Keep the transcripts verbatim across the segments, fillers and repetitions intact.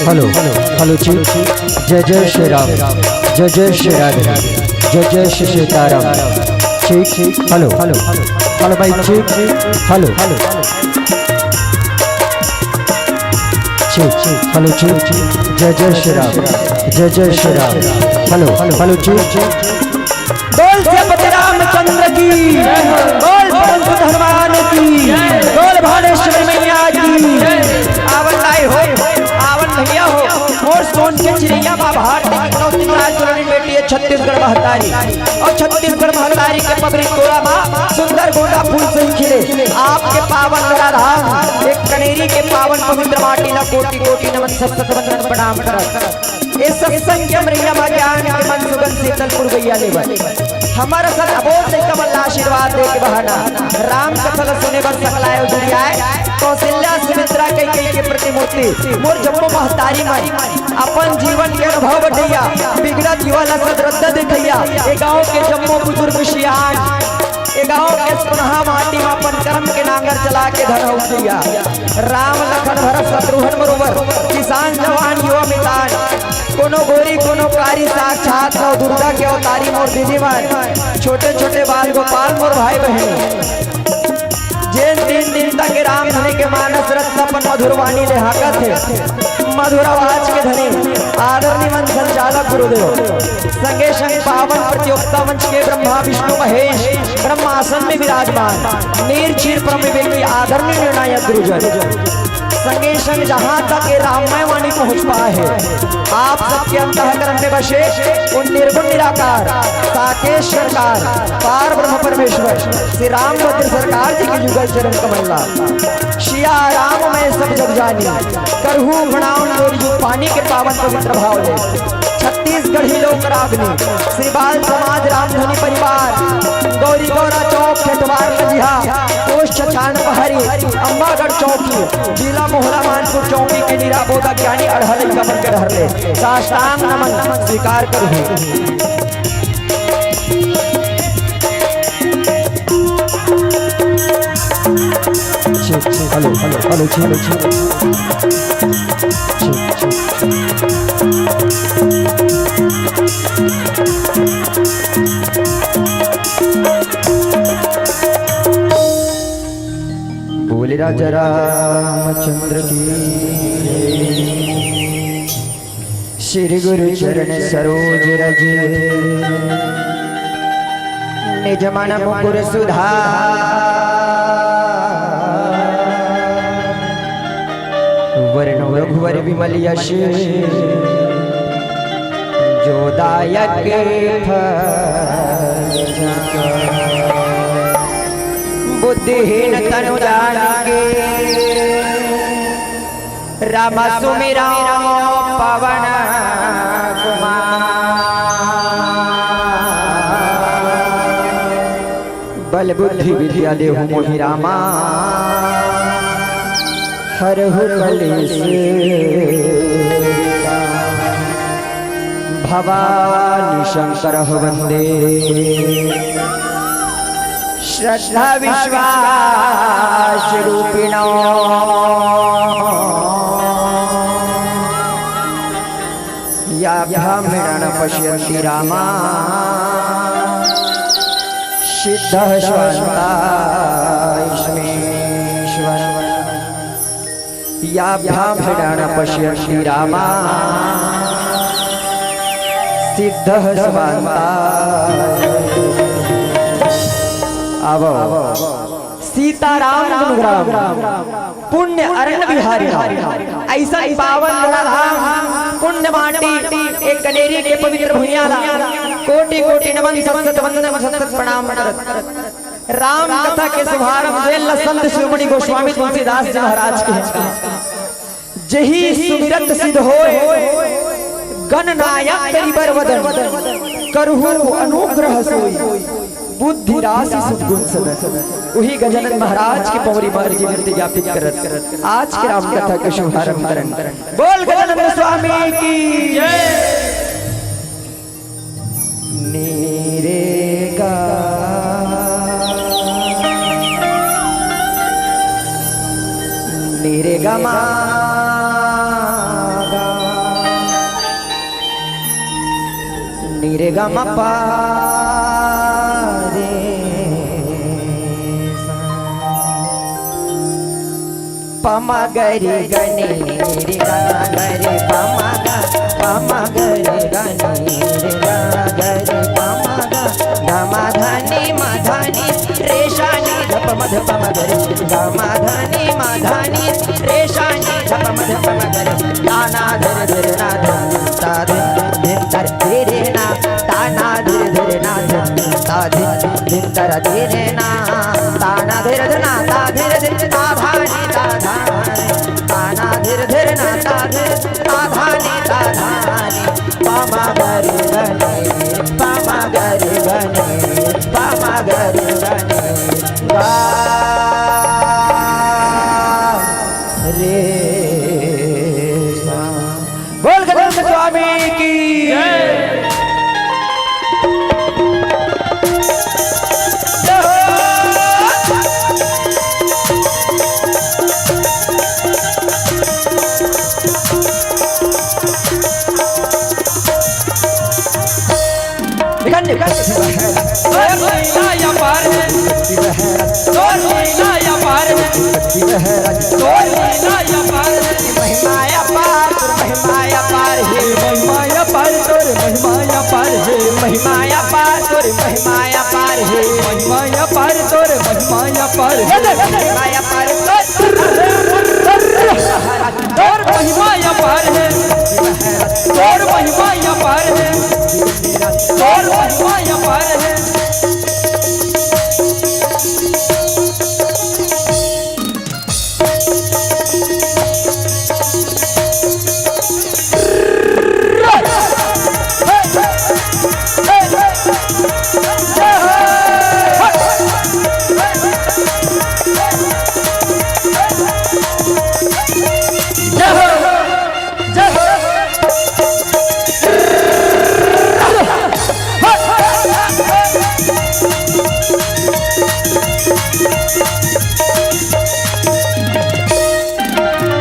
Hello, hello जी। जय जय श्री राम, जय जय श्री राधे, जय जय श्री सीताराम। ठीक, हेलो, हेलो, हेलो भाई, ठीक, हेलो, हेलो, ठीक, हेलो जी। जय जय श्री राम, जय जय श्री राम। हेलो, हेलो जी। बोल से रामचंद्र की, बोल पवन सुत हनुमान की, बोल भालेश्वरी मैया की। आवन आए हो, आवन भैया हो, मोर सोन के चिड़ैया माँ भारती की कौशिक राज दुलारी बेटी है छत्तीसगढ़ महतारी। और छत्तीसगढ़ महतारी के पगरी टोला माँ सुंदर गोंदा फूल से ही खिले। आपके पावन धराधाम एक कनेरी के पावन पवित्र माटी ला कोटि कोटि नमन, शत शत वंदन प्रणाम करत। ए सत्संग के अमरैया मा ज्ञान के मन सुगंध शीतल पुरवैया लेवत। हमर असन अबोध लइका मन ला आशीर्वाद दे के बहाना। राम कथा ला सुने बर सकलाय अउ दुरियाय। कौशल्या सुमित्रा कैकेयी के प्रतिमूर्ति। मोर जम्मो महतारी मन अपन जीवन के अनुभव बटैया, बिगड़त युवा ला सदरद्दा देखैया। ए गांव के जम्मो बुजुर्ग सियान, ए गांव के सोनहा माटी मा अपन कर्म के नांगर चला के धन हो गैया। राम लखन भरत शत्रुघ्न बरोबर, किसान जवान युवा मितान, कोनो गोरी कोनो कारी, साक्षात नव दुर्गा के अवतारी मोर दीदी मन, छोटे छोटे बाल गोपाल मोर भाई बहिन, जेन तीन दिन तक राम धनी के मानस रत्न अपन मधुर वाणी ले हाकत हे, मधुर आवाज के धनी आदरणीय मंच संचालक गुरुदेव, संगे संग पावन प्रतियोगिता मंच के ब्रह्मा विष्णु महेश ब्रह्मासन में विराजमान नीर चीर परम विवेकी आदरणीय निर्णायक गुरुजन, संगे संग जहाँ तक ये राममय वाणी पहुँच पाए है, आप सबके अंतःकरण में बसे उन निर्गुण निराकार साकेत सरकार, पार ब्रह्म परमेश्वर श्री रामभद्र सरकार जी के युगल चरण कमल ला सिया राम मैं सब जग जानी, करहु प्रणाम जोरि जुग पानी के पावन पवित्र भाव ले। छत्तीसगढ़ी लोक रागनी श्री बाल समाज रामधनी परिवार, गौरी गौरा चौक ठेठवार लजिहा, पोस्ट छछान पहाड़ी, अम्बागढ़ चौकी, जिला मोहला मानपुर चौकी के निराबोधा ज्ञानी अड़हल कमल के डहर ले साष्टांग नमन स्वीकार करहु। ठीक, ठीक, हेलो, हेलो, हेलो, ठीक, ठीक। ठीक, ठीक। बोले राजा रामचंद्र की। श्री गुरु चरण सरोज रज, निज मन मुकुर सुधार। वरन रघुवर विमल यश, जो दायक फल। बुद्धिहीन तनु जान के, राम सुमिरौ पवन कुमार। बल बुद्धि विद्या देहु मोहि रामा। हरहु कलेश भवानी शंकर वंदे। श्रद्धा विश्वास रूपिणो या ब्राह्मणन पश्यन्ति रामा सिद्धः स्वान्ता या ब्राह्मणन पश्यन्ति रामा सिद्धः स्वान्ता। आवो सीताराम गुणग्राम पुण्य अरण्य बिहारी अइसन पावन धराधाम पुण्य माटी एक कनेरी के पवित्र भुइयां ला कोटि कोटि नमन सत सत वंदन सत सत प्रणाम करत राम कथा के शुभारंभ जेन ला संत शिरोमणि गोस्वामी तुलसीदास जी महाराज के हे। जेहि सुमिरत सिद्ध होय गण नायक करि बर वदन करहु अनुग्रह सोई बुद्धि राशि सद्गुण सदन। उही गजानन महाराज के पौरी मार के विनती ज्ञापित करत आज के राम कथा के शुभारंभ करन। बोल गजानन स्वामी की जय। नीरे गा नीरे गा मा गा नीरे गा मा पा रे सा। पमा गरी गनी रे गा गरी पमा गा पमा गरी गनी रे गा गरी पमा गा धमा धनी मा धनी रे शानी धप मध पमा गरी धमा धनी मा धनी रे शानी धप मध पमा गरी ताना धर धर ना धन ता धन धन तर तेरे ना ताना धर धर ना धन ता धन धन तर तेरे ना ताना धर धर ना ता धर धर ता धानी ता धानी ताना धीर धीर ना ता धीर ता धानी ता धानी पामा गरी गनी पामा गरी गनी पामा गरी गनी गा रे सा। बोल गजानन स्वामी की जय। निकल, निकल। तोर लीला अपार है। तोर लीला अपार है। तोर लीला अपार है। महिमा अपार, तोर महिमा अपार है। महिमा अपार, तोर महिमा अपार है। महिमा अपार, तोर महिमा अपार है। महिमा अपार, तोर महिमा अपार है। महिमा अपार, तोर तोर महिमा अपार है, तोर महिमा अपार है, तोर महिमा अपार है।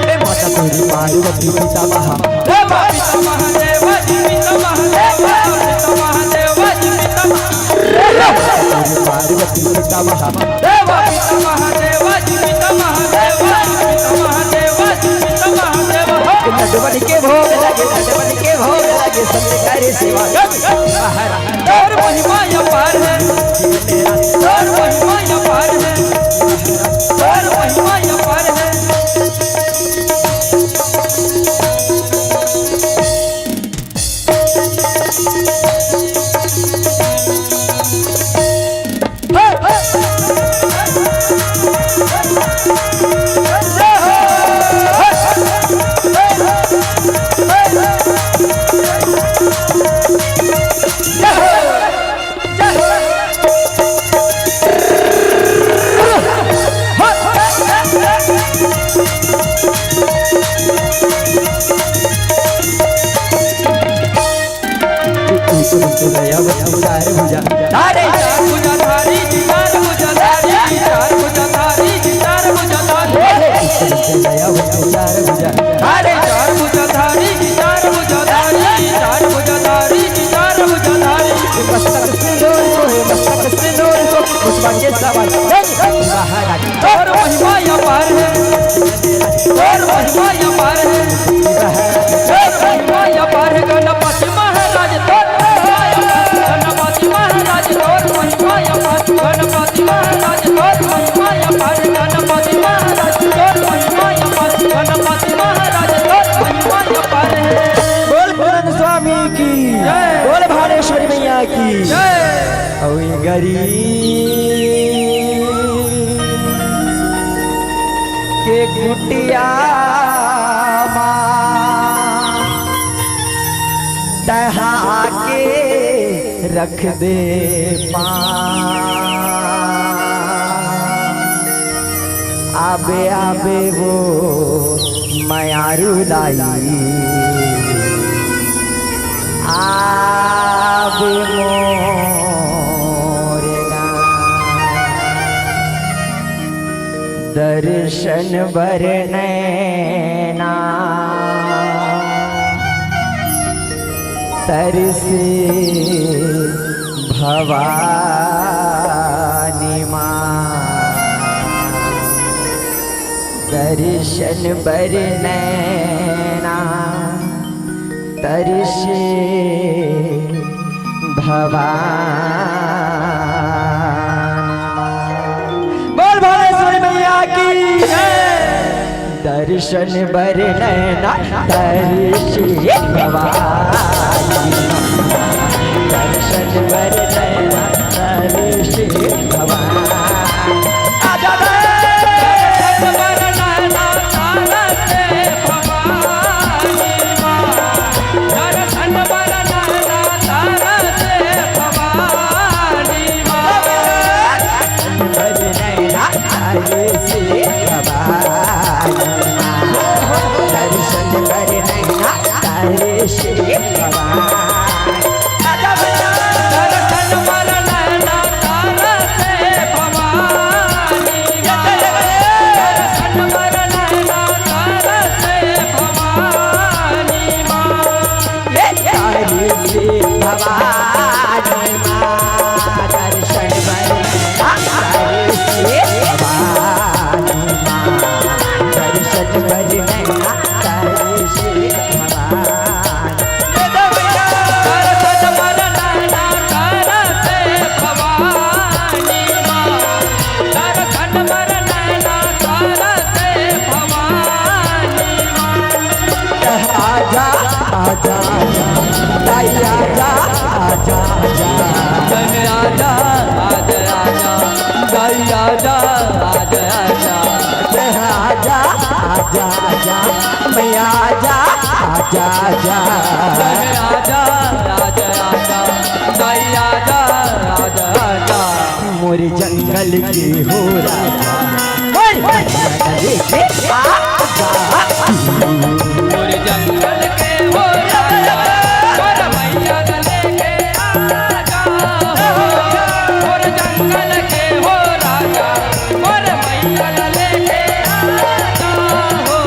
हे माता तेरी पार्वती पिता महा हे माता पिता महादेव जी पिता महादेव पिता महादेव जी पिता महा हे माता तेरी पार्वती पिता महा हे माता पिता महादेव जी पिता महादेव जी पिता महादेव जी पिता महादेव। नटवन के भोग लगे, नटवन के भोग लगे, संत करे सेवा। तोर महिमा अपार है, तोर महिमा अपार है, तोर महिमा अपार है। चार भुजा धारी, चार भुजा धारी, चार भुजा धारी, चार भुजा धारी। अरे चार भुजा धारी, चार भुजा धारी, चार भुजा धारी, चार भुजा धारी। मस्तक सिंदूर सोहे, मस्तक सिंदूर सोहे, पुष्पा के सवारी। जय महाराज। तोर महिमा अपार हे, तोर महिमा अपार हे, तोर महिमा अपार हे गणपति महाराज, तोर महिमा अपार, गणपति महाराज, तोर महिमा अपार, गणपति महाराज, तोर महिमा अपार, गणपति महाराज, तोर महिमा अपार, गणपति महाराज, तोर महिमा अपार हे। बोल पूरन स्वामी की, जय। बोल भालेश्वरी मैया की, जय। अउ ए गरी के कुटिया मा टहा के रख दे पाँव। आबे आबे वो मयारू दाई, आबे मोरे गाँव। दर्शन बर नैना तरसे भवानी माँ, दर्शन बर नैना तरसे भवानी माँ। बोल भोलेश्वरी मैया की जय। दर्शन बर नैना तरसे भवानी, दर्शन बर नैना तरसे भवानी। आजा रे। दर्शन बर नैना तरसे भवानी माँ, दर्शन बर नैना तरसे भवानी माँ। बर नैना तारे से भवानी माँ, दर्शन बर नैना तारे से भवानी। दर्शन बर नैना तारे से भवानी माँ, दर्शन बर नैना तारे से भवानी माँ। ये तारे से भवानी माँ, दर्शन बर नैना तारे से भवानी माँ, दर्शन बर नैना तारे से भवानी। दर्शन बर नैना तारे से भवानी माँ, दर्शन बर नैना तारे से भवानी माँ। आजा, आजा, आजा, दाई आजा, आजा, आजा। बहन आजा, आजा, आजा, दाई आजा, आजा, आजा। बहन आजा, आजा, आजा, मैया आजा, आजा, आजा। बहन आजा, आजा, आजा, दाई आजा, आजा, आजा। मोर जंगल के हो राजा, मोर जंगल के आजा। मोर जंगल के हो राजा, मोर मैया लेके आजा हो। मोर जंगल के हो राजा, मोर मैया लेके आजा हो।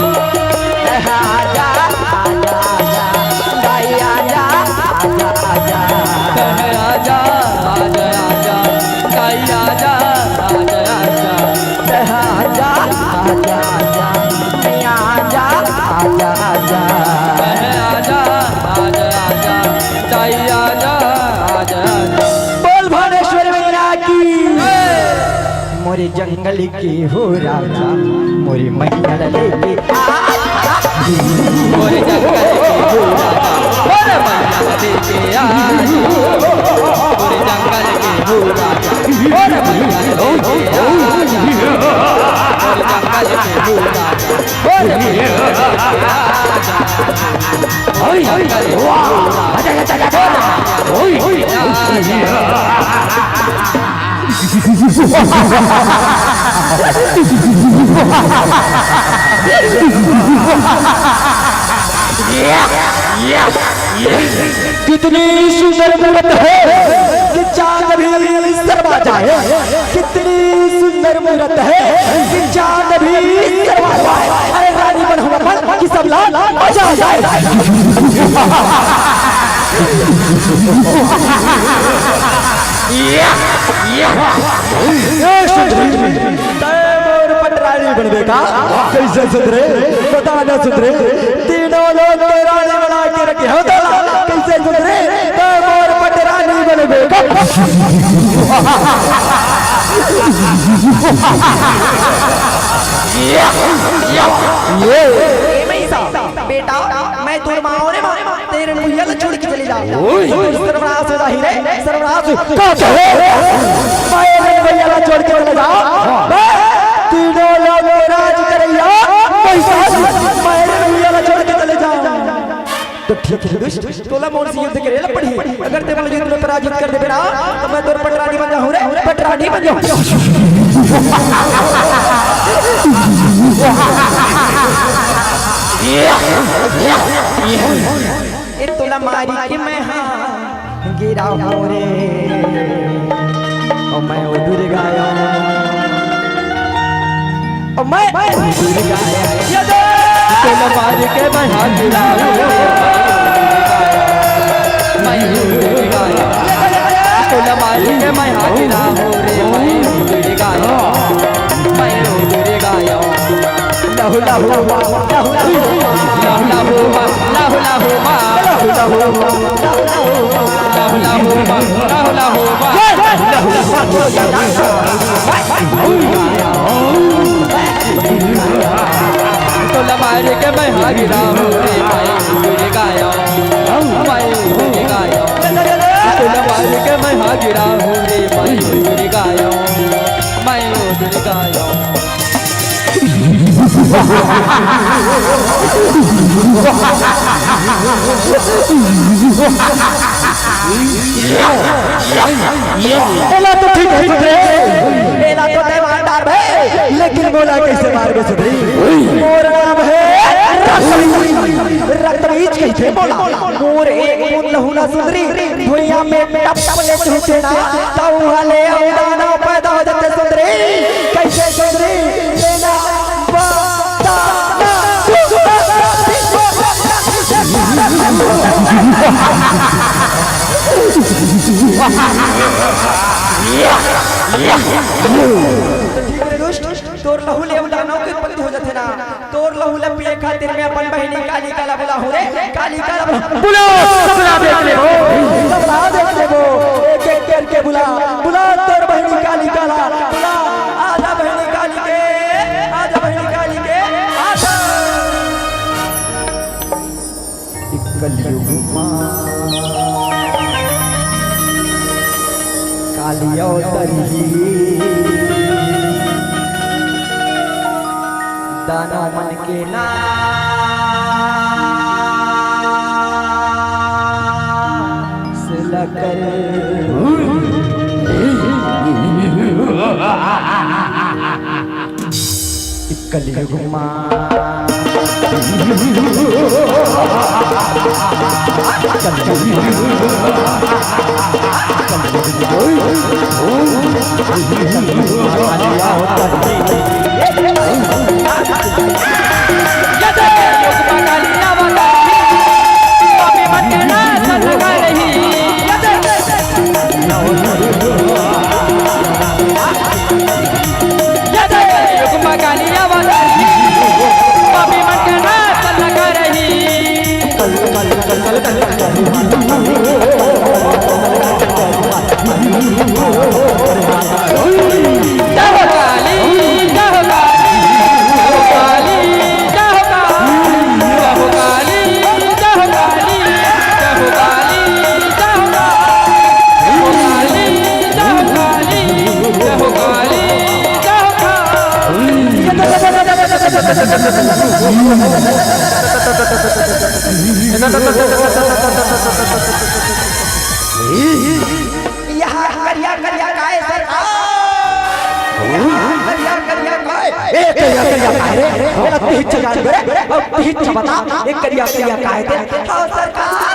आजा, आजा, आजा, भाई आजा, आजा, आजा। आजा, आजा, आजा, भाई आजा, आजा, आजा। आजा, आजा, आजा, मैया आजा, आजा, आजा। आजा, आजा, आजा, दाई आजा, आजा, आजा। बोल भुवनेश्वरी मैया की। मोरे जंगल के हो राजा, मोरे मैया ला लेके आ। मोरे जंगल के हो राजा, मोरे मैया ला लेके आ। मोरे जंगल के हो राजा, मोरे मैया ला लेके आ। मोरे जंगल के हो राजा, मोरे मैया ला लेके आ। ओए, ओए, वाह, आजा, आजा, आजा, आजा। ओए, ओए, आजा। कितनी सुंदर मूरत है कि चांद भी शर्मा जाए। कितनी सुंदर मूरत है कि चांद भी शर्मा जाए। अरे रानी बन हम अपन कि सब लाल मजा आ जाए। ए सुंदरी, तै मोर पटरानी बनबे का? कैसे सुंदरे? बता ना सुंदरे। तीनों लोग के रानी बना के रखे हो तो कैसे सुंदरे? तै मोर पटरानी बनबे का? ये ए भैया, बेटा, मैं तोर माँ हूँ रे माँ, तेरे भैया ला छोड़ के चले जा। ओए। तोर सर्वनाश हो जाही रे, सर्वनाश। का कहे? मैं रे भैया ला छोड़ के चले जा। मैं तीनों लोग के राज करैया, पैसा मैं रे भैया ला छोड़ के चले जा। तो ठीक है दुष्ट, तोला मोर से युद्ध करे ला पड़ही। अगर तैं मोला युद्ध में पराजित कर देबे ना, तो मैं तोर पटरानी बन जाहूँ रे, पटरानी बन जाहूँ। ए तोला मारी के मैं हा गिराहूँ रे, ओ मैं ओ दुर्गा आयो। ओ मैं, मैं दुर्गा आयो। ये दे। तोला मारी के मैं हा गिराहूँ रे, मैं दुर्गा आयो। तोला मारी के मैं हा गिराहूँ रे, मैं दुर्गा आयो। मैं दुर्गा आयो। लहू लहू माँ, लहू लहू माँ, लहू लहू माँ, लहू लहू माँ, लहू लहू माँ, लहू लहू माँ, लहू लहू माँ, लहू लहू माँ। तोला मारी के मैं हा गिराहूँ रे, मैं दुर्गा आयो, मैं दुर्गा आयो। तोला मारी के मैं हा गिराहूँ रे, मैं दुर्गा आयो, मैं दुर्गा आयो। एला तो ठीक है सुधरे, एला तो तैं मार डारबे, लेकिन मोला कैसे मारबे सुधरे? मोर नाम है रक्तबीज, रक्तबीज कैसे बोला? मोर एक बूंद लहू ना सुधरी, भुइयां में टप टप ले छूटे ना, त उहाँ ले अउ दानव पैदा हो जाथे सुंदरी। कैसे सुंदरी? तेला बता ना। ठीक है दुष्ट, तोर लहू ले अउ दानव के उत्पत्ति हो जाथे ना। तोर लहू ला पिए खातिर मैं अपन बहिनी कालिका ला बुलाहूँ रे, कालिका ला बुला। बुला, सपना देख लेबो, सपना देख लेबो। एक एक करके बुला, बुला तोर बहिनी कालिका ला, बुला। आजा बहिनी कालिके, आजा बहिनी कालिके, आजा। कलयुग मा काली अवतरही। दानव मन के नाश ल कर। कलयुग मा यहाँ करिया करिया काय सरकार? यहाँ करिया करिया काय? ए, करिया करिया काय रे? बोला, तिहिच चला रे, अब तिहिच बता, ए, करिया करिया काय रे? हाँ सरकार,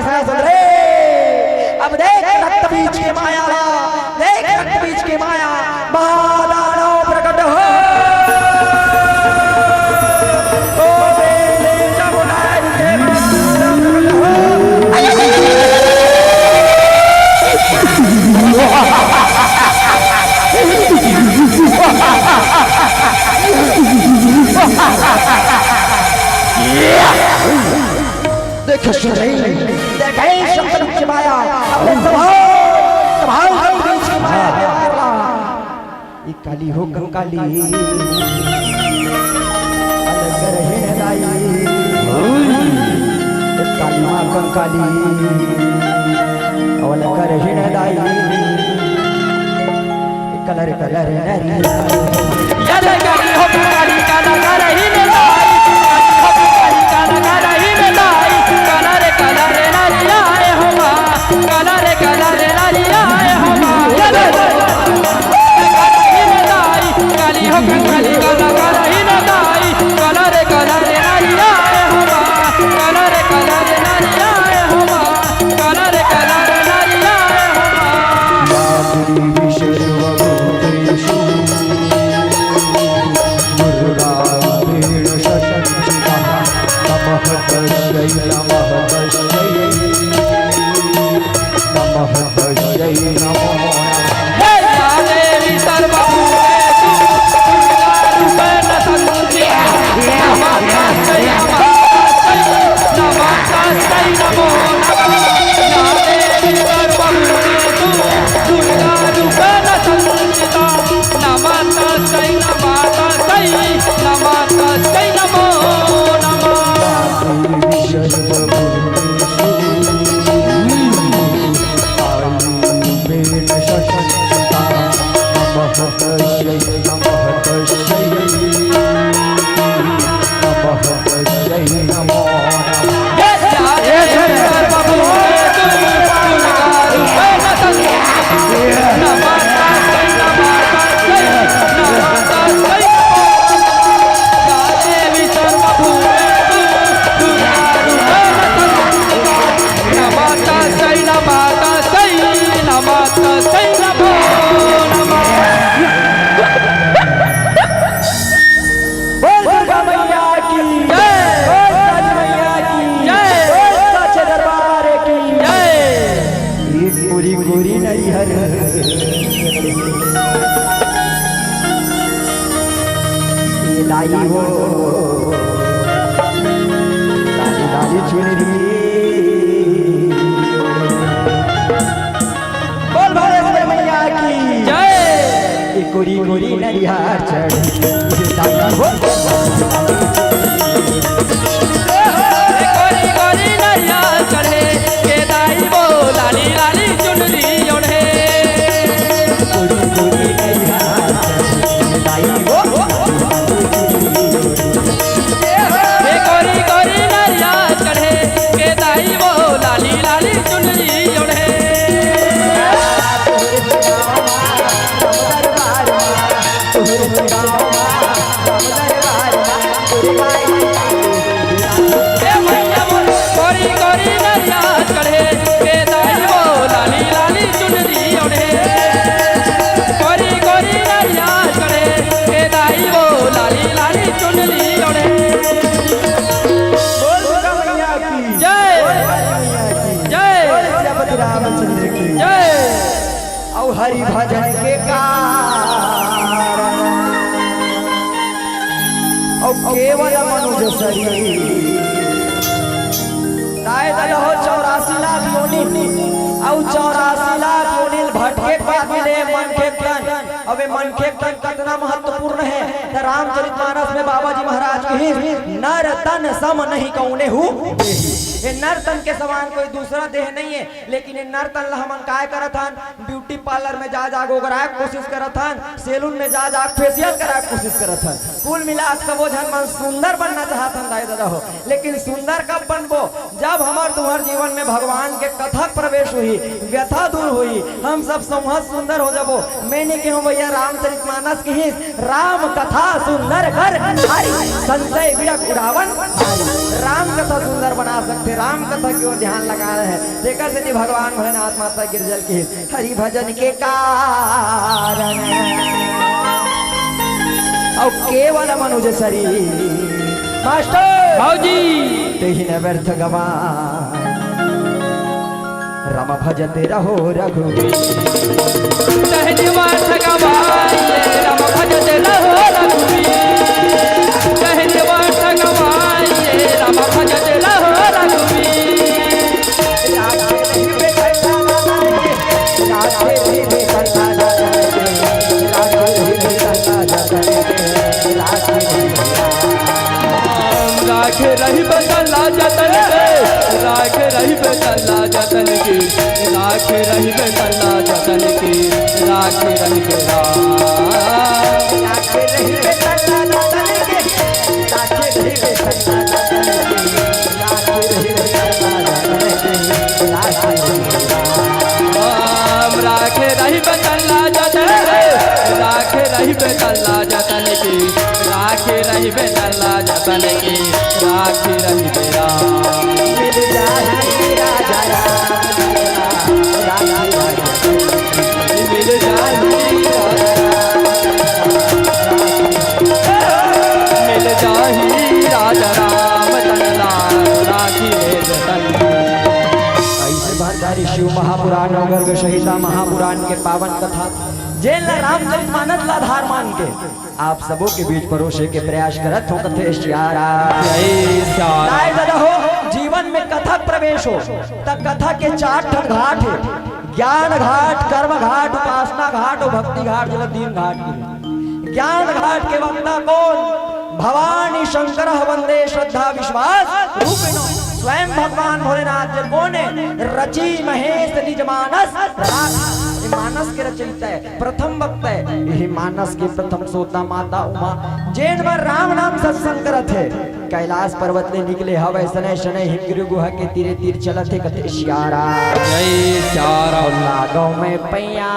ऐसा सुन रे। अब देख रक्त बीज के माया ला, देख रक्त बीज के माया, महादानव प्रकट हो। ओ देवी चामुंडाई के महादानव प्रकट हो। देख सुन रे, देख शब्द की माया, अपने स्वभाव, स्वभाव के बीच की माया। ये काली हो कंकाली, अलग रहे न दाई। ये काली माँ कंकाली, अलग रहे न दाई। कलर कलर नरिया। ये ले काली हो कंकाली, काला काला ही ले लाई। काली हो कंकाली, काला काला ही ले लाई। काला रे काला रे नरिया ए हो माँ। काला रे काला रे नरिया ए हो माँ। ये ले काला ही ले लाई। काली हो कंकाली, काला काला ही ले लाई। काला रे काला रे नरिया ए हो माँ। काला रे काला रे नरिया ए हो माँ। काला रे काला रे नरिया ए हो माँ। विश्वभूतेषु दुर्गारूपेण संस्थितः। नमः तस्यै नमः तस्यै नमः तस्यै नमो नमः। हे या देवी सर्वभूतेषु दुर्गारूपेण संस्थिता। नमः तस्यै नमः तस्यै नमः तस्यै नमो नमः। या देवी सर्वभूतेषु दुर्गारूपेण संस्थिता। नमः तस्यै नमः तस्यै नमः तस्यै नमो नमः। बोल दुर्गा मैया की जय। बोल काली मैया की जय। बोल साचे दरबार की जय। ये पूरी गोरी नरिहर ये लाई हो, लाली लाली चुनरी। बोल भारत मैया की जय। ये गोरी गोरी नरिहर चढ़, ये लाई हो। ए गोरी गोरी नरिया चढ़े, के दाई वो लाली लाली चुनरी ओढ़े। गोरी गोरी नरिया चढ़े, के दाई वो ए गोरी गोरी नरिया चढ़े, के दाई वो लाली लाली चुनरी ओढ़े। ए भैया मोर गोरी गोरी नरिया चढ़े, के दाई वो लाली लाली चुनरी ओढ़े। गोरी गोरी नरिया चढ़े, के दाई वो लाली लाली चुनरी ओढ़े। बोल दुर्गा मैया की जय। बोल काली मैया की जय। बोल सियापति रामचंद्र की जय। और हरि भजन के कारण केवल मनुज शरीर। दाई ददा हो, चौरासी लाख योनि, अउ चौरासी लाख योनि भटके के बाद मिले मनखे तन। अब ये मनखे तन कतना महत्वपूर्ण हे, त रामचरितमानस में बाबा जी महाराज कहिस, "नर तन सम नहीं कौने हू।" ये नर तन के समान कोई दूसरा देह नहीं हे, लेकिन ये नर तन ला हमन काय करत हन? ब्यूटी पार्लर में जा जा गोगराए के कोशिश करत हन, सैलून में जा जा फेशियल कराए के कोशिश करत हन। कुल मिला के सबो झन मन सुंदर बनना चाहत हन दाई ददा हो, लेकिन सुंदर कब बनबो? जब हमर तुम्हर जीवन में भगवान के कथा प्रवेश होही, व्यथा दूर होही, हम सब संवत सुंदर हो जाबो। मैं नहीं कहूँ भैया, रामचरितमानस कहिस, "राम कथा सुंदर कर हरि, संशय विरग उड़ावन हारी।" राम कथा सुंदर बना सकथे, राम कथा की ओर ध्यान लगाना हे। तेकर सेती भगवान भोलेनाथ माता गिरजल कहिस, हरि भजन के कारण अउ केवल मनुज शरीर। मास्टर। हाँ जी। तेहि न व्यर्थ गवा, राम भजत रहो रघुवीर। तेहि न व्यर्थ गवा, राम भजत रहो रघुवीर। तेहि न व्यर्थ गवा, राम भजत रहो रघुवीर। राखे रहिबे तन ला जतन के, राखे रहिबे तन ला जतन के, राखे रहिबे तन ला जतन के, राखे रहिबे राम। राखे रहिबे तन ला जतन के, राखे रहिबे तन ला जतन के। राम राखे रहिबे तन ला जतन के, राखे रहिबे तन ला जतन के, राखे रहिबे तन ला जतन के, राखे रहिबे राम। मिल जाही राजा राम, राम, राम, मिल जाही राजा राम। मिल जाही राजा राम तन ला राखी ले जतन। अइसे भरधारी शिव महापुराण अउ गर्ग संहिता महापुराण के पावन कथा, जेन ला रामचरित मानस ला आधार मान के आप सबो के बीच परोसे के प्रयास करत हों। कथे सियारा। जय सियारा। दाई ददा हो, जीवन में कथा प्रवेश हो, त कथा के चार ठन घाट हे। ज्ञान घाट, कर्म घाट, उपासना घाट अउ भक्ति घाट, जेला तीन घाट कहिथे। ज्ञान घाट के वक्ता कोन? भवानी शंकर वंदे श्रद्धा विश्वास रूपिणो। स्वयं भगवान भोलेनाथ जी कोन हे? रचि महेश निज मानस राख। ये मानस के रचयिता हे, प्रथम वक्ता हे। ये मानस के प्रथम श्रोता माता उमा, जेन बर राम नाम सत्संग करत हे। कैलाश पर्वत ले निकले हवय, सनय सनय हिमगिरी गुहा के तीरे तीर चलत हे, कथे सियारा। जय सियारा। लागव मैं पैया,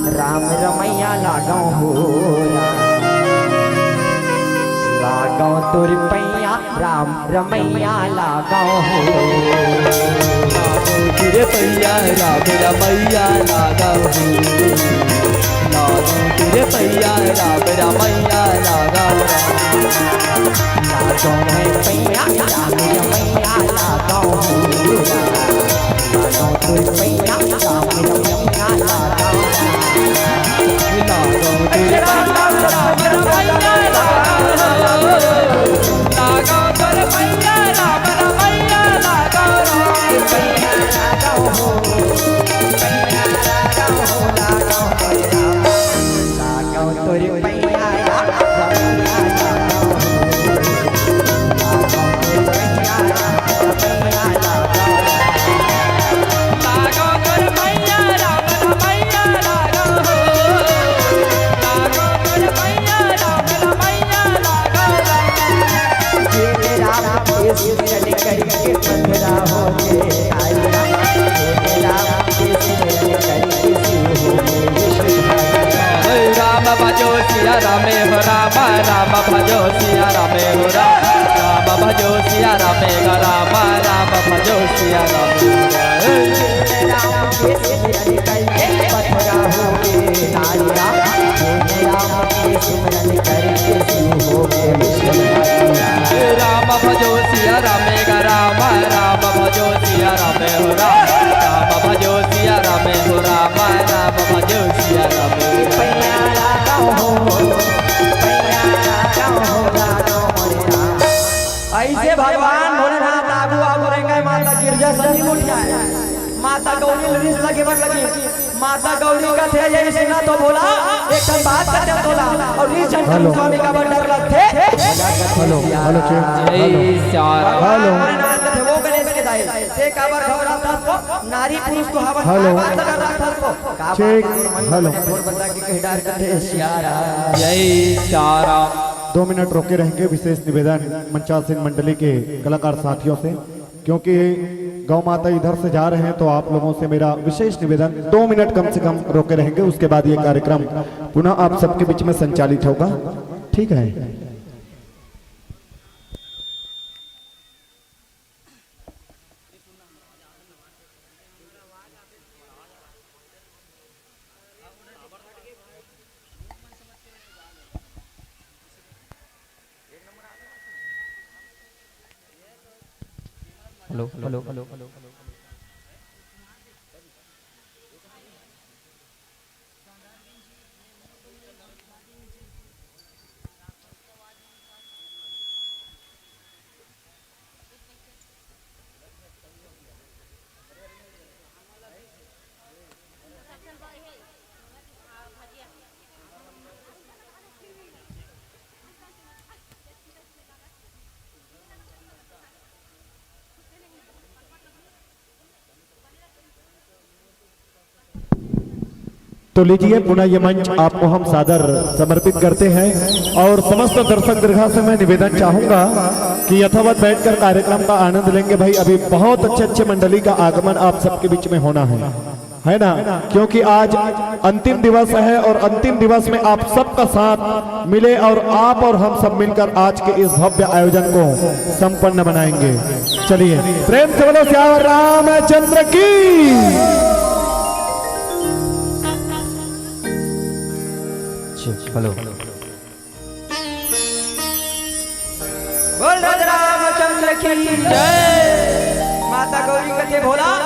राम रमैया लागव हो राम। लागव तोर पैया, राम रमैया लागव हो। लागव तोर पैया, राम रमैया लागव हो। लागव तोर पैया, राम रमैया लागव। लागव मैं पैया, राम रमैया लागव हो। लागव तोर पैया, राम रमैया लागव। लागव तोर पैया, राम रमैया लागव। लागव तोर पैया, राम रमैया लागव। पैया लागव हो, पैया लागव हो, लागव पैया। लागव तोर पैया, राम रमैया लागव हो। लागव तोर पैया, राम रमैया लागव। लागव तोर पैया, राम रमैया लागव हो। लागव तोर पैया, राम रमैया लागव। हे राम, हे सुमिरन करके पथरा होगे। हे राम, हे सुमिरन करके शिव होगे। हे राम भजो सिया रामे हो राम, राम भजो सिया रामे हो राम, राम भजो सिया रामे हो राम, राम भजो सिया रामे हो राम। राम के सिमरन करके पथरा होगे नारी राम, राम के सिमरन करके शिव होगे विश्वनाथ। राम भजो सिया रामे हो राम, राम भजो सिया रामे हो राम, राम भजो सिया रामे हो राम, राम भजो सिया रामे। पैया लागव हो, पैया लागव हो राम। भगवान भोलेनाथ आगू आगू रेंगे, माता गिरजा सन्नी गोठियाए। माता गौरी ल रिस लगे बर लगी। माता गौरी कथे, "ये सुना तो भोला, एक ठन बात कथे तोला।" अउ रिस झन हेलो। स्वामी काबर डर लगथे? Hello, hello, check. जय हेलो। सिया राम। हेलो। भगवान भोलेनाथ कथे, "वो गणेश के दाई, ते काबर घबराथस वो? नारी पुरुष तो हवन, हेलो। काबर डर लगथस वो?" का चेक। बात है, हेलो। बता के कह डार कथे सिया राम। जय सिया राम। दो मिनट रोके रहेंगे, विशेष निवेदन मंचासीन मंडली के कलाकार साथियों से, क्योंकि गौ माता इधर से जा रहे हैं, तो आप लोगों से मेरा विशेष निवेदन, दो मिनट कम से कम रोके रहेंगे, उसके बाद ये कार्यक्रम पुनः आप सबके बीच में संचालित होगा। ठीक है। Hello, hello, hello, hello. तो लीजिए, पुनः ये मंच आपको हम सादर समर्पित करते हैं और समस्त दर्शक दीर्घा से मैं निवेदन चाहूंगा कि यथावत बैठकर कार्यक्रम का आनंद लेंगे। भाई, अभी बहुत अच्छे अच्छे मंडली का आगमन आप सबके बीच में होना है, है ना? क्योंकि आज अंतिम दिवस है और अंतिम दिवस में आप सबका साथ मिले और आप और हम सब मिलकर आज के इस भव्य आयोजन को संपन्न बनाएंगे। चलिए, प्रेम से बोलो सियावर रामचंद्र की। हेलो। बोल राजा रामचंद्र की जय। माता गौरी कथे, "भोला,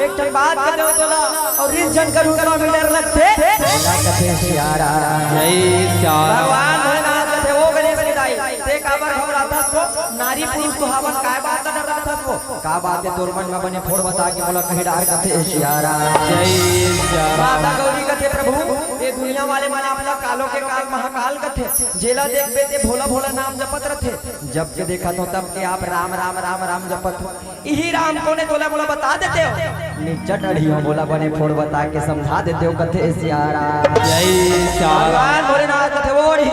एक ठन बात कथे तोला, अउ रिस झन करू, तोला में डर लगथे।" भोला कथे, "सिया राम।" जय सिया राम। भगवान भोलेनाथ कथे, "ओ गणेश के दाई, ते काबर घबराथस तो? नारी पुरुष तो हवन, काय बात का डर लगथस वो?" का बात है तोर मन में बने फोड़ बता के मोला कहीं डार कथे सिया राम। जय सिया राम। माता गौरी कथे, "प्रभु, ये दुनिया वाले मन आप ला कालो के काल महाकाल कथे, जेला देखबे ते भोला भोला नाम जपत रथे। जब के देखत हो तब के आप राम राम राम राम जपत हो। इही राम कोने तोला मोला बता देते हो?" निच्चट अड़ियो मोला बने फोड़ बता के समझा देते हो कथे सिया राम। जय सिया राम। भगवान भोलेनाथ कथे, "ओ अड़ियो,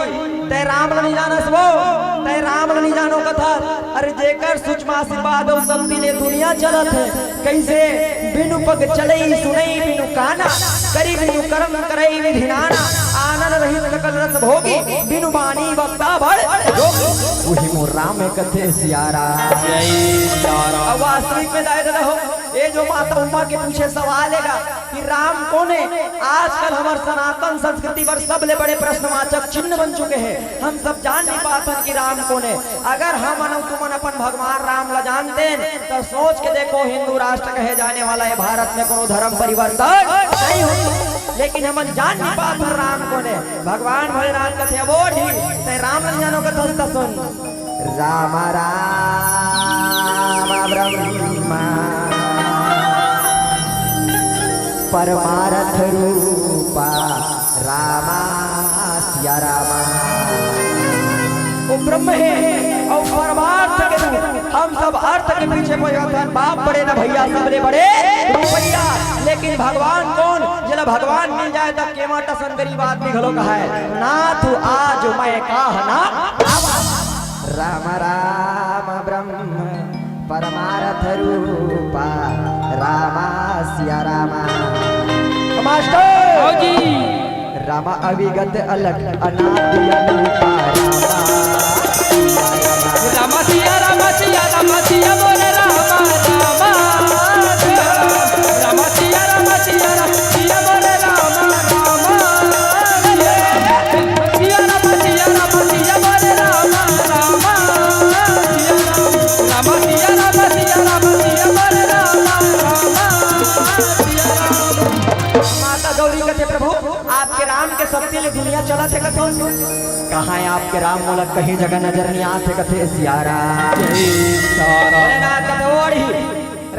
तै राम ल नहीं जानस वो, तै राम ल नहीं जानो कथा।" अरे जेकर सूक्ष्म आशीर्वाद अउ शक्ति ले दुनिया चलत हे। कइसे? बिनु पग चलई सुनई बिनु काना, करी बिनु करम करई विधि नाना। आनन रहित सकल रस भोगी, बिनु बानी वक्ता बड़ जोगी। उही मोर राम हे कथे सिया राम। जय सिया राम। अब वास्तविक में दाई ददा हो, ये जो माता उमा के पूछे सवाल हे गा कि राम कोन हे, आजकल हमर सनातन संस्कृति बर सबले बड़े प्रश्नवाचक चिन्ह बन चुके हे। हम सब जान नहीं पाथन कि राम कोन हे। अगर हमन अउ तुमन अपन भगवान राम ला जानतेन, त सोच के देखो, हिंदू राष्ट्र कहे जाने वाला ये भारत में कोनो धर्म परिवर्तन नहीं होता। लेकिन हमन जान नहीं पाथन राम कोन हे। भगवान भोलेनाथ कथे, "अब ओ ढील, तै राम ला नहीं जानो कथस त सुन।" राम राम ब्रह्मा परमारथ रूपा रामा सिया रामा। वो ब्रह्म हे अउ परमार्थ के रूप। हम सब अर्थ के पीछे पड़ जाथन। बाप बड़े न भैया, सबले बड़े रुपैया। लेकिन भगवान कोन? जेला भगवान मिल जाए त केवट असन गरीब आदमी घलो कहाए, "नाथ आज मैं काह ना आवा।" राम राम ब्रह्म परमारथ रूपा रामा सिया रामा। मास्टर। आओ जी। रामा अविगत अलख अनादि अनूपा रामा सिया रामा। रामा सिया रामा सिया रामा सिया बोले रामा रामा। रामा सिया रामा सिया रामा सिया बोले रामा रामा। सिया रामा सिया रामा सिया बोले रामा रामा। सिया राम। रामा सिया रामा सिया रामा सिया बोले रामा रामा। सिया राम। माता गौरी कथे, "प्रभु, आपके राम के शक्ति ले दुनिया चलत हे कथे। कहाँ हे आपके राम, मोला कहीं जगह नजर नहीं आत हे कथे सियारा। जय सियारा। भोलेनाथ कथे, "ओढ़ी,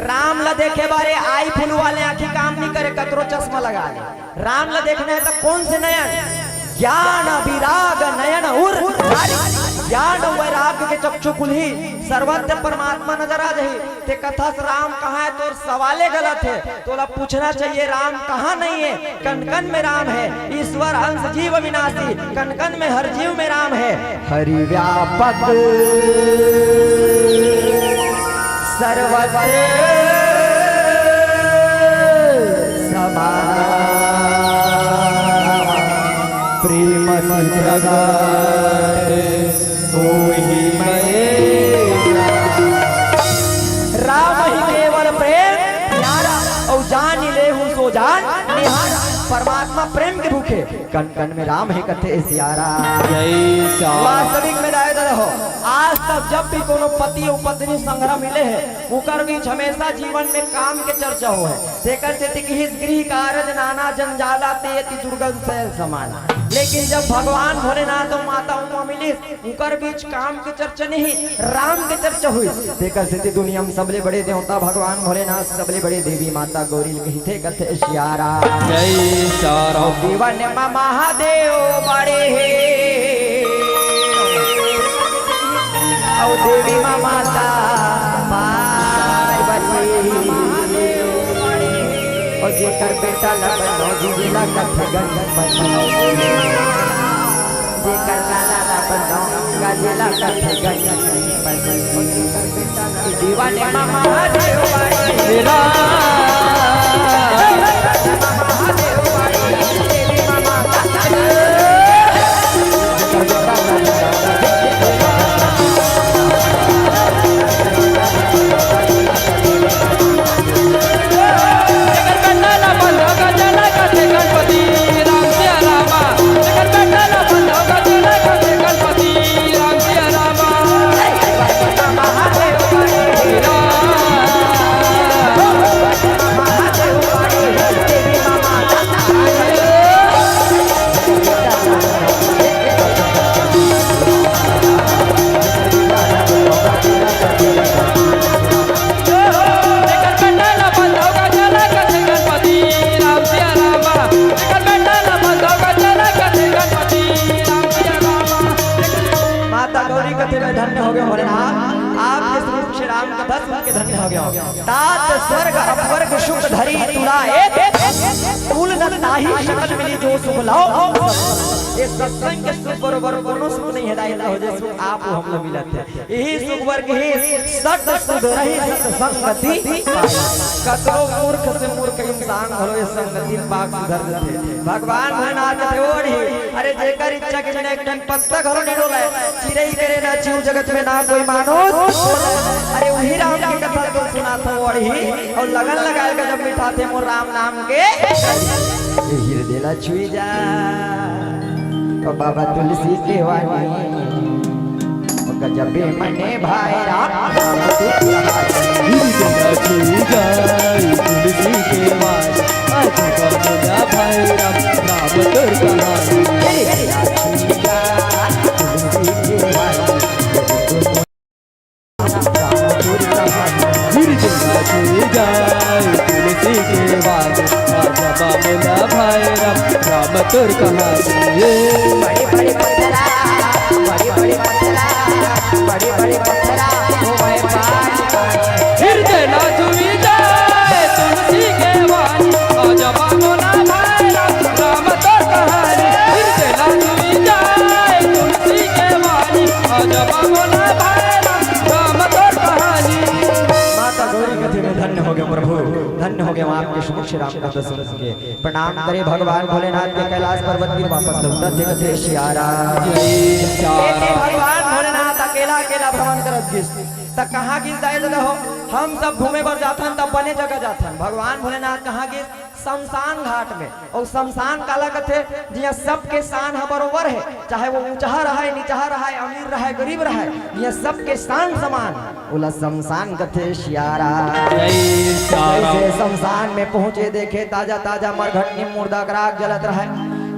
राम ला देखे बारे eye full वाले आँखी काम नहीं करे, कतरो चश्मा लगा ले। राम ला देखना हे त कौन से नयन? ज्ञान विराग नयन उर नारी।" ज्ञान वैराग्य के चक्षु खुलही, सर्वत्र परमात्मा नजर आ जाही। ते कथस राम कहाँ हे, तोर सवाले गलत हे। तोला पूछना चाहिए राम कहाँ नहीं हे। कन कन में राम हे, ईश्वर अंश जीव विनाशी, कन कन में हर जीव में राम हे। हरि व्यापक सर्वत्र समाना, प्रेम प्रगट होहि महेश। राम ही केवल प्रेम प्यारा, और जान ले हूँ सो जान निहारा। परमात्मा प्रेम के भूखे, कन कन में राम हे कथे सियारा। जय सियारा। वास्तविक में दाई ददा हो, आज तक जब भी कोनो पति और पत्नी संग्रह मिले हे, उकर बीच हमेशा जीवन में काम के चर्चा होय हे। तेकर सेती किहिस, "गृह कारज नाना जंजाला, ते अति दुर्गम शैल समाना।" लेकिन जब भगवान भोलेनाथ अउ माता उमा मिलिस, उकर बीच काम के चर्चा नहीं, राम के चर्चा होय। तेकर सेती दुनिया में सबले बड़े देवता भगवान भोलेनाथ, सबले बड़े देवी माता गौरी ल कहिथे कथे सियारा। जय सियारा। शिवन में महादेव बड़े हे, अउ देवी माँ माता पार्वती। अउ जेकर बेटा ला बनौ जी ला कथे गणपति, जेकर लाला ला बनौ गंगा जी ला कथे गणपति। जीवन में महादेव बड़े हे। माता गौरी कथे में धन्य हो गए भोलेनाथ, आपके श्री रूप श्री राम कथा सुन के धन्य हो गया। तात स्वर्ग अपवर्ग सुख धरी तुला एक, तुल न ताहि सकल मिली जो सुख लाओ। ये सत्संग के सुख बरोबर कोनो सुख नहीं हे दाई, हो जे सुख आप हमला मिलत हे। यही सुख बर किहिस सत सुधरही सत संगति। कतरो मूर्ख से मूर्ख इंसान घलो ये संगति पाक सुधर जथे। भगवान भोलेनाथ कथे ओढ़ी, अरे जेकर इच्छा के बिना एक ठन पत्ता घलो नहीं डोले, चिरई करे ना चीव जगत में ना कोई मानुष। अरे वही राम के कथा तो सुनाथों ओढ़ी, अउ लगन लगाए के जब मिठाथे मोर राम नाम के, ये हृदय ला छुई जा। ओ बाबा तुलसी के वाणी, ओ गजबे मने भाई राम। हृदय छुई जाए तुलसी के वाणी, आज बाबा भाई राम, राम तोर कहानी। हृदय छुई जा तुलसी के वाणी। गिर जला छुई जाए तुलसी के वाणी, आजा बाबुला भाई राम, राम तोर कहानी। ये बड़े बड़े पत्थरा, बड़े बड़े पत्थरा, बड़े बड़े पत्थरा, ओ भाई पानी पानी। गिर जला छुई जाए तुलसी के वाणी, आजा बाबुला भाई राम, राम तोर कहानी। गिर जला छुई जाए तुलसी के वाणी, आजा बाबुला भाई राम, राम तोर कहानी। माता गौरी कथे में धन्य हो गए प्रभु, धन्य हो गए आपके सुमुख श्री राम कथा सुन के। प्रणाम करे भगवान भोलेनाथ के, कैलाश पर्वत गिर वापस लौटत हे कथे सियारा। जय सियारा। एक दिन भगवान भोलेनाथ अकेला अकेला भ्रमण करत गिस, त कहाँ गिस दाई ददा हो? हम सब घूमे बर जाथन त बने जगह जाथन, भगवान भोलेनाथ कहाँ गिस? शमशान घाट में। अउ शमशान काला कथे? जिहाँ सबके शान ह बरोबर हे, चाहे वो ऊंचहा रहय, निचहा रहय, अमीर रहय, गरीब रहय, जिहाँ सबके शान समान, ओला शमशान कथे सियारा। जय सियारा। जैसे शमशान में पहुंचे, देखे ताजा ताजा मरघट नीम मुर्दा के राख जलत रहय।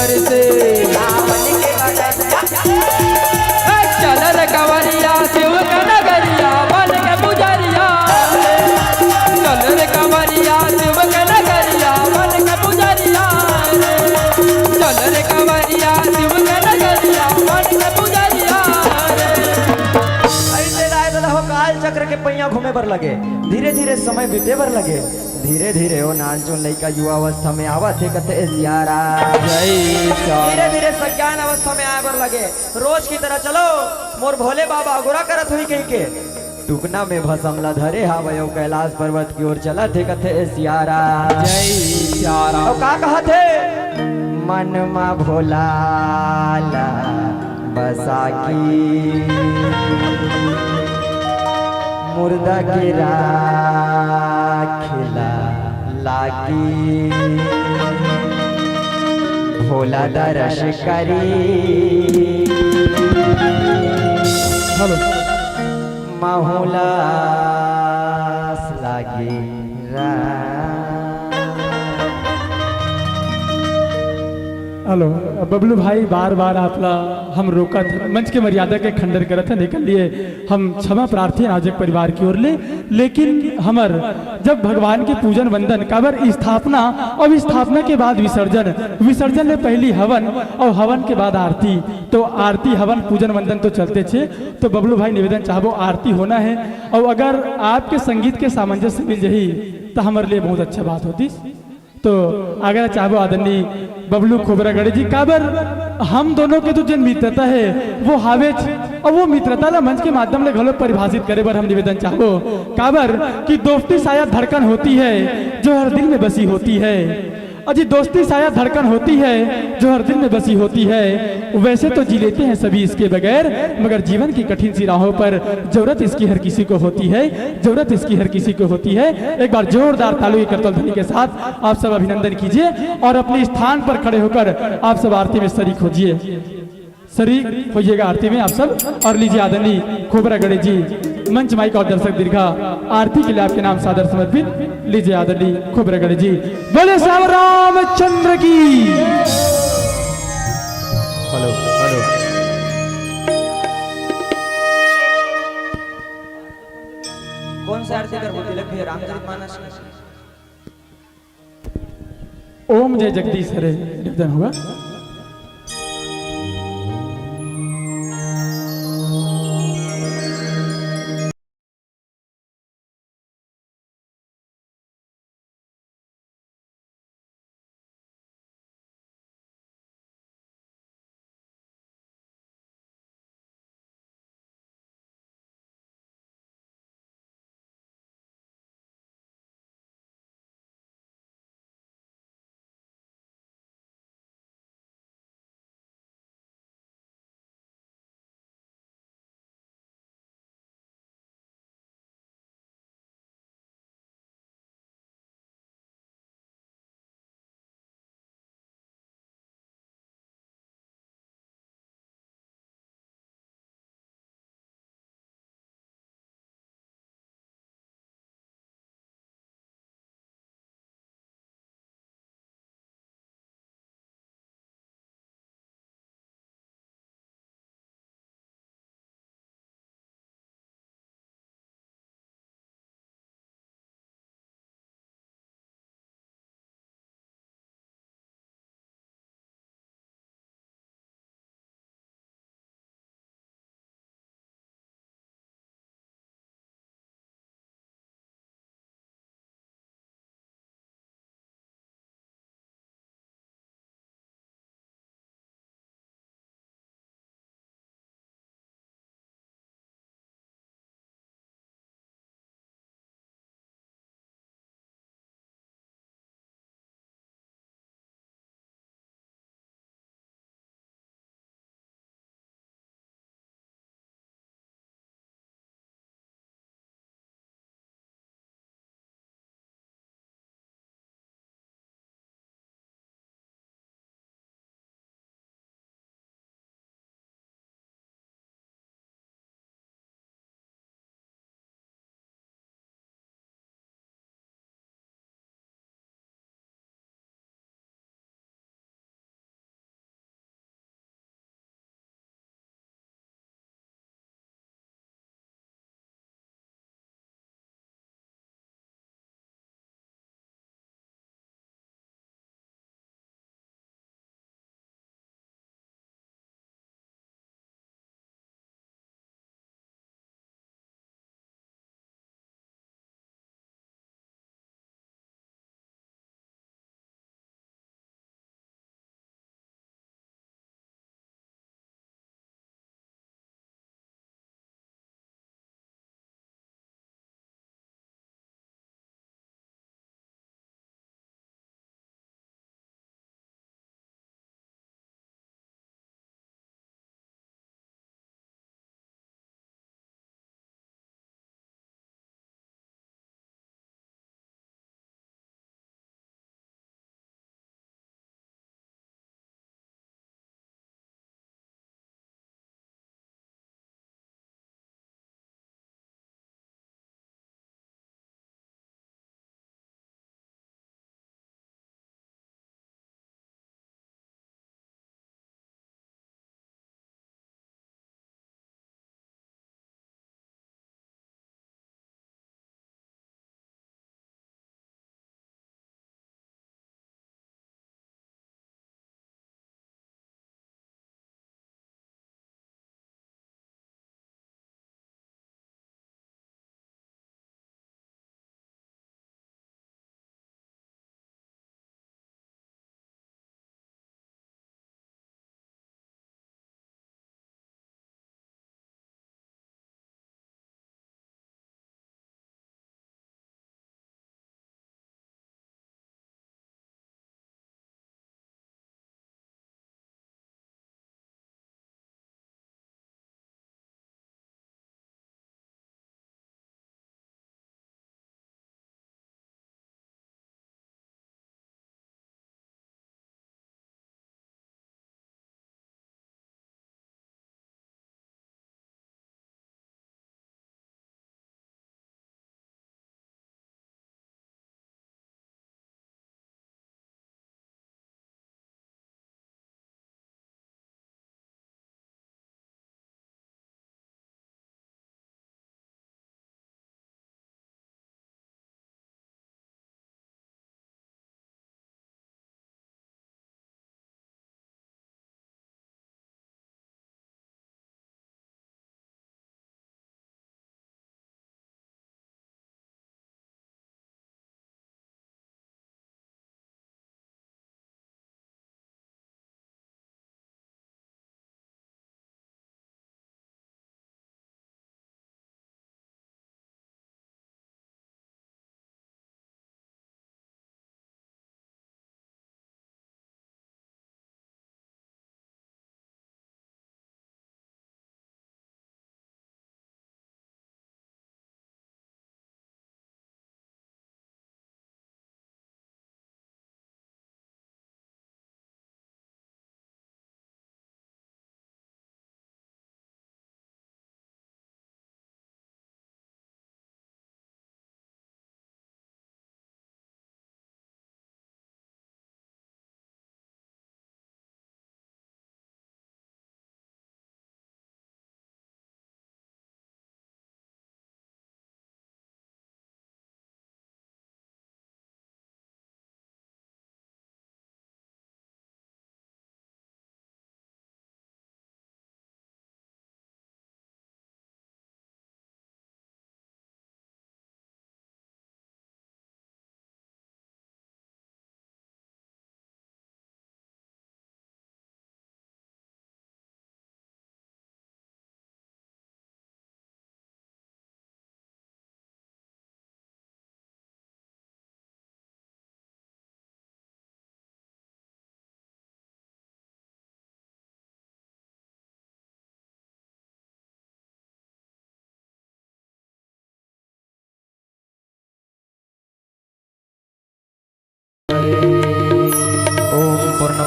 बरसे। सावन के बदन। ए, चल रे कंवरिया शिव के नगरिया बन के पुजरिया रे। चल रे कंवरिया शिव के नगरिया बन के पुजरिया रे। चल रे कंवरिया शिव के नगरिया बन के पुजरिया रे। अइसे राय ददा हो, काल चक्र के पहिया घूमे बर लगे, धीरे धीरे समय बीते बर लगे। धीरे धीरे ओ नानचुन लइका युवा अवस्था में आवत हे, कथे ए सियारा। जय सियारा। धीरे धीरे सज्ञान अवस्था में आए बर लगे। रोज की तरह चलो, मोर भोले बाबा अगोरा करत हुई कहिके टुकना में भसम ला धरे हावय अउ कैलाश पर्वत की ओर चलत हे, कथे ए सियारा। जय सियारा। अउ का कहत हे? मन मा भोला ला बसाकी मुर्दा के राखेला लागी, भोला दरस करी। हेलो। माहुलास लागी रा। हेलो। बबलू भाई, बार बार आपला हम रोकत हन, मंच के मर्यादा के खंडन करत हन, एकर लिए हम क्षमा प्रार्थी हन आयोजक परिवार की ओर ले। लेकिन हमर जब भगवान के पूजन वंदन, काबर स्थापना, अब स्थापना के बाद विसर्जन, विसर्जन ले पहली हवन और हवन के बाद आरती, तो आरती, हवन, पूजन वंदन तो चलते छे। तो बबलू भाई, निवेदन चाहबो, आरती होना है, और अगर आपके संगीत के सामंजस्य मिल जाही तो हमर लिए बहुत अच्छा बात होती। तो अगर चाहबो आदरणीय बबलू खोबरागढ़े जी, काबर हम दोनों के तो जन मित्रता है वो हावेच, और वो मित्रता ला मंच के माध्यम ले घलो परिभाषित करे बर हम निवेदन चाहबो, काबर कि दोस्ती शायद धड़कन होती है जो हर दिल में बसी होती है, और जी दोस्ती शायद धड़कन होती है जो हर दिल में बसी होती है। वैसे तो जी लेते हैं सभी इसके बगैर, मगर जीवन की कठिन सी राहों पर जरूरत इसकी हर किसी को होती है, जरूरत इसकी हर किसी को होती है। एक बार जोरदार ताली की करताल ध्वनि के साथ आप सब अभिनंदन कीजिए और अपने स्थान पर खड़े होकर आप सब आरती में शरीक होजिए, शरीक होइएगा आरती में आप सब। और लीजिए आदरणीय खोबरागढ़े जी, मंच, माइक और दर्शक दीर्घा, आरती के लिए आपके नाम सादर समर्पित। लीजिए आदरणीय खोबरागढ़े जी, बोले सावराम चंद्र की। Hello, hello. कौन सा आरती करबो, तिलक भैया, रामचरित मानस के? ओम जय जगदीश हरे निवेदन होगा।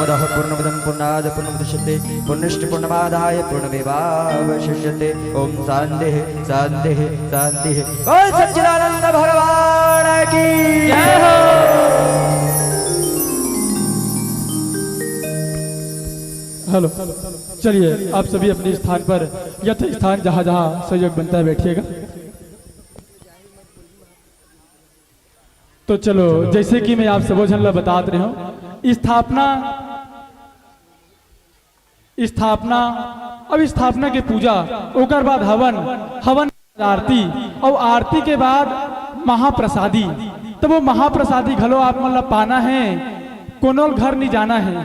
पूर्णमदः पूर्णमिदं पूर्णात् पूर्णमुदच्यते, पूर्णस्य पूर्णमादाय पूर्णमेवावशिष्यते। ओम शांति, शांति, शांति। बोल सच्चिदानंद भगवान की जय हो। हेलो, चलिए आप सभी अपने स्थान पर, यथ स्थान जहाँ जहाँ सहयोग बनता है, बैठिएगा। तो चलो, जैसे कि मैं आप सबो झन ला बतात रहे हूँ, स्थापना, स्थापना, अब स्थापना के पूजा, ओकर बाद हवन, हवन आरती, और आरती के बाद महाप्रसादी। तो वो महाप्रसादी घलो आप मन ला पाना है, कोनो घर नहीं जाना है,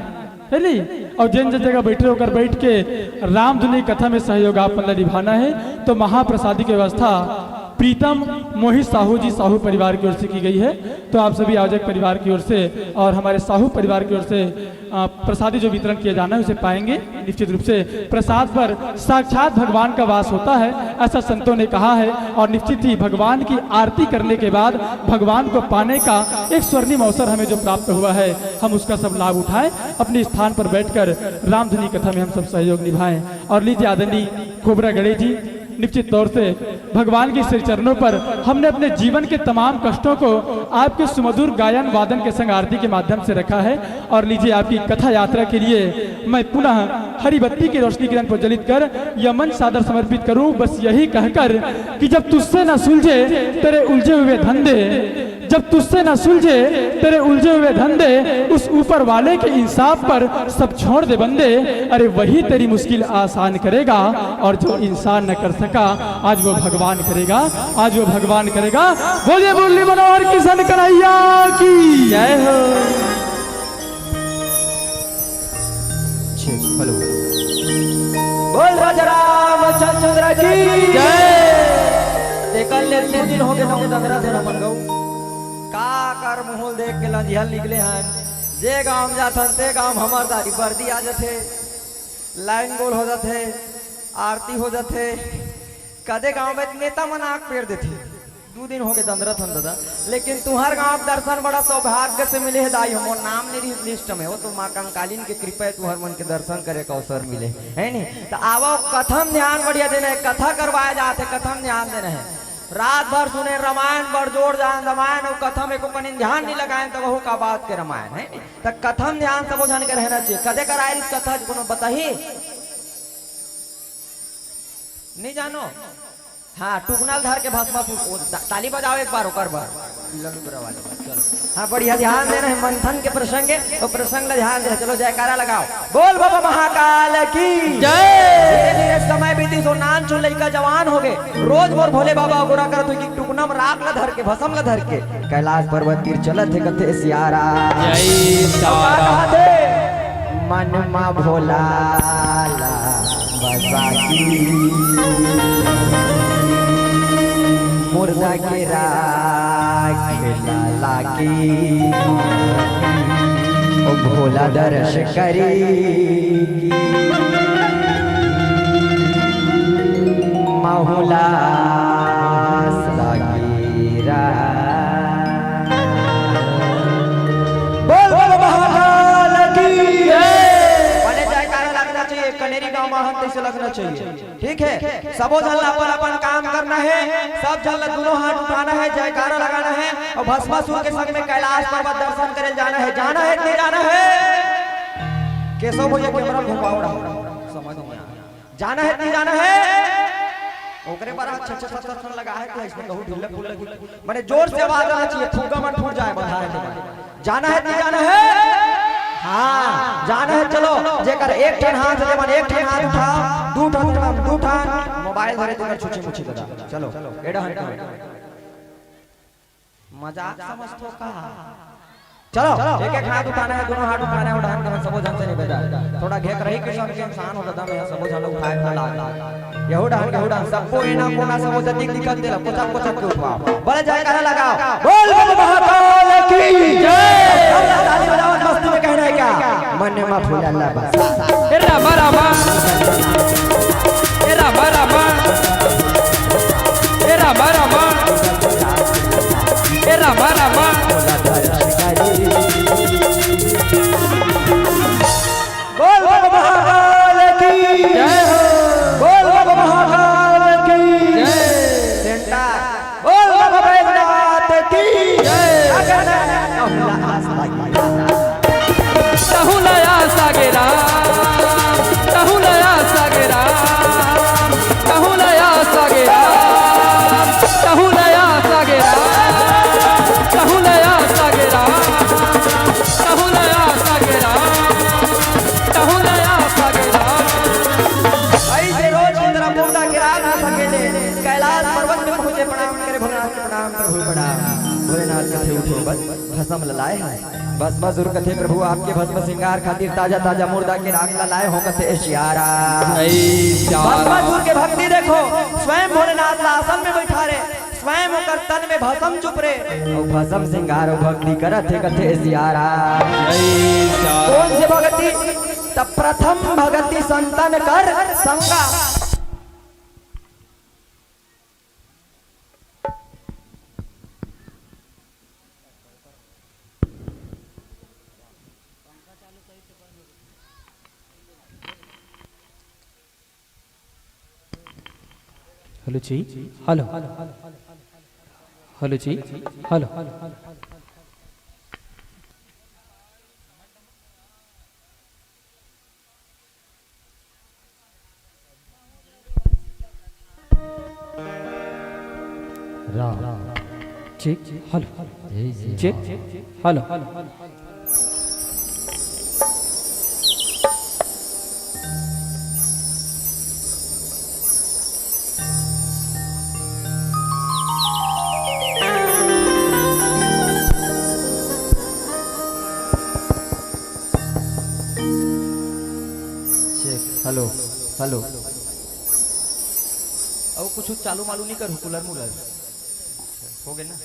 है नी? और जेन जेन जगह बैठे हो, ओकर बैठ के रामधुनी कथा में सहयोग आप मन ला निभाना है। तो महाप्रसादी की व्यवस्था प्रीतम मोहित साहू जी, साहू परिवार की ओर से की गई है। तो आप सभी आयोजक परिवार की ओर से और हमारे साहू परिवार की ओर से, अ, प्रसादी जो वितरण किया जाना है, उसे पाएंगे। निश्चित रूप से प्रसाद पर साक्षात भगवान का वास होता है, ऐसा संतों ने कहा है। और निश्चित ही भगवान की आरती करने के बाद भगवान को पाने का एक स्वर्णिम अवसर हमें जो प्राप्त हुआ है, हम उसका सब लाभ उठाएं, अपने स्थान पर बैठकर रामधुनी कथा में हम सब सहयोग निभाएं। और लीजिए आदरणीय खोबरा गणेश जी, निश्चित तौर से भगवान के श्री चरणों पर हमने अपने जीवन के तमाम कष्टों को आपके सुमधुर गायन वादन के संग आरती के माध्यम से रखा है। और लीजिए, आपकी कथा यात्रा के लिए मैं पुनः हरी बत्ती की रोशनी किरण प्रज्वलित कर यह मंच सादर समर्पित करूं, बस यही कहकर कि जब तुझसे न सुलझे तेरे उलझे हुए धंधे, जब तुझसे न सुलझे तेरे उलझे हुए धंधे, उस ऊपर वाले के इंसाफ पर सब छोड़ दे बंदे। अरे, वही तेरी मुश्किल आसान करेगा, और जो इंसान न कर सका, आज वो भगवान करेगा, आज वो भगवान करेगा। बोलिए मुरली मनोहर किशन कन्हैया की जय हो। हेलो। बोल राजा रामचंद्र की जय। तेकर ले दू दिन हो गे, नौ दंगरा थे रमन गऊ। का कर मुहूल देख के लंजिहल निकले हन। जे गांव जाथन, ते गांव हमर दारी बरदी आ जाथे, लाइन गोल हो जाथे, आरती हो जाथे। कदे गांव में नेता मन आग पेर देथे। दू दिन हो गे दंदरत हन दादा, लेकिन तुहर गांव के दर्शन बड़ा सौभाग्य से मिले हे दाई हो। मोर नाम नहीं रही लिस्ट में, वो तो माँ कंकालिन के कृपा है, तुहर मन के दर्शन करे का अवसर मिले, है नी? तो आवो, कथम ध्यान बढ़िया देना है, कथा करवाया जाते, कथम ध्यान देना है। रात भर सुने रामायण, बड़ जोर जान रामायण, और कथम एको कनिन ध्यान नहीं लगाए, तो वहू का बात के रामायण है नी? तो कथम ध्यान सबो झन के रहना चाहिए। कदे कराए रिस कथा, कोनो बताही? नहीं जानो? हाँ, टुकना ल धर के भस्मासुर, ओ, ता-, ताली बजाओ एक बार ओकर बर। ललुगरा वाले बर, चलो। हाँ, बढ़िया, ध्यान देना है मंथन के प्रसंग है, तो प्रसंग ला ध्यान देना। चलो, जयकारा लगाओ, बोल बाबा महाकाल की जय। धीरे धीरे समय बीती, सो नान चो लइका जवान हो गए। रोज बोल भोले बाबा गोरा कर, तू की टुकना में राख ला धर के, भसम ला धर के, कैलाश पर्वत तीर चलत हे कथे सियारा। जय तो का सियाराम। कहा थे? मन मा भोला ला बसा की, मुर्दा के राख ला लागी, ओ भोला दर्श करी की, महुला लागी रा। बोल, बोल महाकाल की जय। बने जयकारा लगना चाहिए, कनेरी गांव में हन तैसे लगना चाहिए। ठीक है, सबो झन ला अपन अपन काम करना है, सब झन ला दोनों हाथ उठाना है, जयकारा लगाना है और भस्मासुर के संग में कैलाश पर्वत दर्शन करे जाना है। जाना है कि नहीं जाना है? केशव भैया कैमरा घुमाओ रहा, समझ में आ। जाना है कि नहीं जाना है? ओकरे पर अच्छा अच्छा सत्तर लगा है, तो इसमें कहूँ ढीला फूल लगी। माने जोर से आवाज आना चाहिए, फुग्गा मत फूट जाए, बंधा है तो। जाना है, नहीं जाना है? हाँ, जाना है। चलो, जेकर एक ठन हाथ हे, मन एक ठन हाथ उठाओ, दू ठन, दू ठन मोबाइल धरे, तेकर छुछी मुछी दादा। चलो, एडा हन। मजाक समझथो का? चलो, एक एक हाथ उठाना है, दोनों हाथ उठाना है, उठान के मन सबो झन से निवेदन। थोड़ा घेक रही किसम के इंसान हो दादा, मैं सबो झन उठाए खड़ा। यहू डहन, यहू डहन, सबको एना कोना सबो जतिक दिखत देला, कोचक कोचक के उठवा। बोले जयकारा लगाओ। बोल बोल महाकाल की जय। ताली बजाओ, मस्ती में कहना है क्या? मन मा फूला ला बसा। ए रामा रामा। ए रामा रामा। ए रामा रामा। ए रामा रामा। बस भस्म ल लाए हैं। भस्मासुर कथे, "प्रभु, आपके भस्म श्रृंगार खातिर ताजा ताजा मुर्दा के राख ल लाए हो," कथे सियारा। जय सियाराम। भस्मासुर के भक्ति देखो, स्वयं भोलेनाथ ला आसन में बैठा रे, स्वयं ओकर तन में भस्म चुप रे, अउ भस्म श्रृंगार अउ भक्ति करत हे, कथे सियारा। जय सियाराम। कौन से भगति? त प्रथम भगति संतन कर संगा। हेलो जी। हेलो। हेलो जी। हेलो। राम। ठीक। हेलो। जय श्री ठीक। Ram. Hello. Check. Hello. Hello. अउ कुछ चालू मालू नहीं करू, कूलर मूलर। हो गए ना?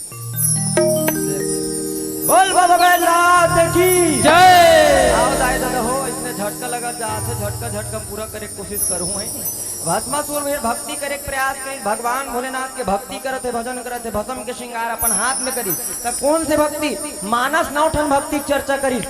बोल बाबा बैजनाथ की जय। आओ दाई दादा हो, इसने झटका लगा जात हे, झटका झटका पूरा करे के कोशिश करूँ, है नी? भस्मासुर में भक्ति करे के प्रयास करिस, भगवान भोलेनाथ के भक्ति करत हे, भजन करत हे, भस्म के श्रृंगार अपन हाथ में करिस। त कौन से भक्ति? मानस नौ ठन भक्ति के चर्चा करिस।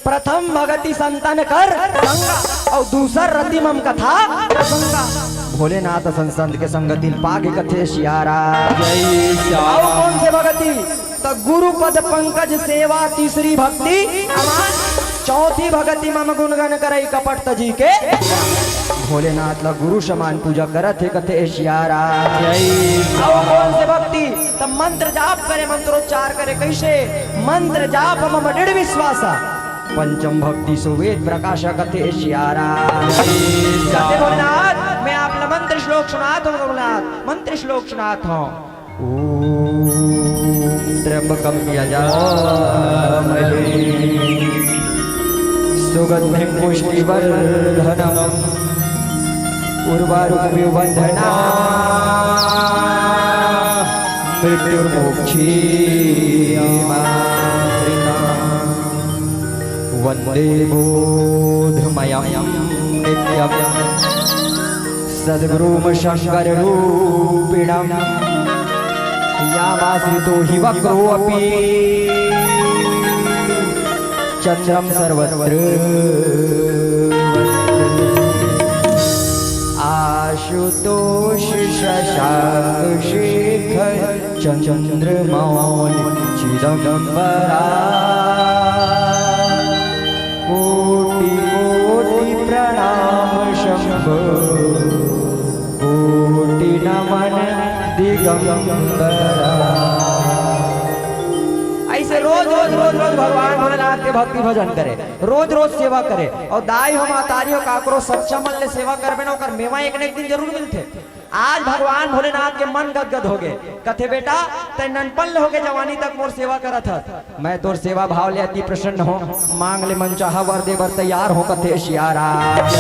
प्रथम भगति संतन कर संगा, अउ दूसर रति मम कथा प्रसंगा। भोलेनाथ असन संत के संगति ल पागे कथे सियारा। जय सिया अउ राम। कौन से भगति? त गुरु पद पंकज सेवा, तीसरी भक्ति अमान, चौथी भगति मम गुणगन करई कपट तजी के। भोलेनाथ ला गुरु समान पूजा करत हे कथे सियारा। जय सिया अउ कौन से भक्ति? त मंत्र जाप करे, मंत्रोच्चार करे। कैसे? मंत्र जाप मम दृढ़ विश्वासा, पंचम भक्ति सुवेद प्रकाश कथे सियारा। कथे भोलेनाथ, मैं आप ला मंत्र श्लोक सुनात हूँ, भोलेनाथ, मंत्र श्लोक सुनात हूँ। ॐ त्र्यम्बकं यजामहे सुगन्धिं पुष्टिवर्धनम् उर्वारुकमिव बन्धनान् मृत्युर्मुक्षीयमामृताम्। वन्दे बोधमयं नित्यं सद्गुरुं शङ्कररूपिणम्। यामाश्रितो हि वक्रोऽपि चन्द्रं सर्वत्र आशुतोष शशाङ्क शेखर चन्द्रमौलि चिदम्बरा। कोटि कोटि प्रणाम शम्भो, कोटि नमन दिगम्बरा। ऐसे रोज, रोज, रोज, रोज भगवान भोलेनाथ के भक्ति भजन करे, रोज, रोज सेवा करे। अउ दाई हो, महतारी हो, काकरो सच्चा मन ले सेवा करबे ना, ओकर मेवा एक न एक दिन जरूर मिलथे। आज भगवान भोलेनाथ के मन गदगद होगे, कथे, "बेटा, तैं ननपन ले होके जवानी तक मोर सेवा करत हस, मैं तोर सेवा भाव ले अति प्रसन्न हों, मांग ले मनचाहा वर दे बर तैयार हों," कथे सियारा। जय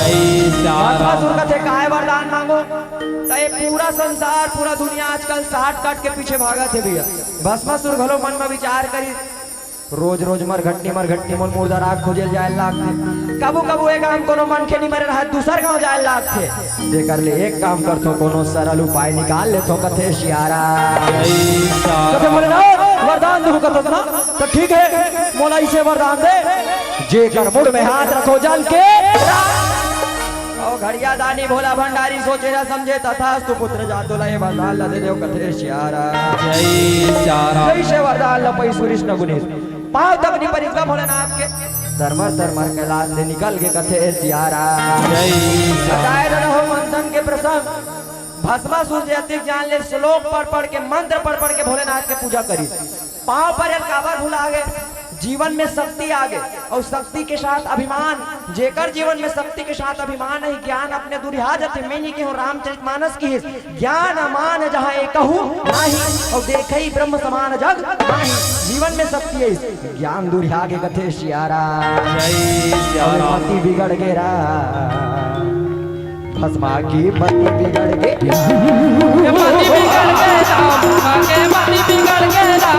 सिया राम। भस्मासुर कथे, "काय वरदान मांगो?" त ये पूरा संसार, पूरा दुनिया आजकल shortcut के पीछे भागत हे भैया। भस्मासुर घलो मन म विचार करिस, रोज रोज मरघटनी मरघटनी मोर मुर्दा राख खोजे ल जाए ल लागथे। कभू कभू ए गांव कोनो मनखे नी मरे रहय, दूसर गांव जाए ल लागथे। तेकर ले एक काम करथों, कोनो सरल उपाय निकाल लेथों, कथे सियारा। कथे भोलेनाथ, वरदान दूहूं कथस ना, त ठीक हे, मोला अइसे वरदान दे, जेकर मुड़ में हाथ रखों जल के। अउ घड़िया दानी भोला भंडारी सोचे न समझे, तथास्तु पुत्र जा तोला ये वरदान ला दे देव, कथे सियारा। जय सिया राम। जइसे वरदान ला पइस सुरिस न गुनिस, पांव तक नी परिस भोलेनाथ के। तरमर तरमर कैलाश ले निकल के, कथे सियारा। जय सिया राम। बताए न रहो मंथन के प्रसंग, भस्मासुर जे अतिक जान ले श्लोक पढ़ पढ़ के, मंत्र पढ़ पढ़ के भोलेनाथ के पूजा करिस। पांव परे ल काबर भुला गे? जीवन में शक्ति आगे अउ शक्ति के साथ अभिमान। जेकर जीवन में शक्ति के साथ अभिमान हे, ज्ञान अपने दुरिहा जथे। मैं नहीं कहूँ, रामचरित मानस किहिस, ज्ञान अमान जहाँ एकहू नाही, अउ देखई ब्रह्म समान जग माही। जीवन में शक्ति हे, ज्ञान दुरिहा गे कथे सियारा। जय सियाराम। मति बिगड़ गे रा, भस्मा की मति बिगड़ गे। के मति बिगड़ गे राम, के मति बिगड़ गे राम।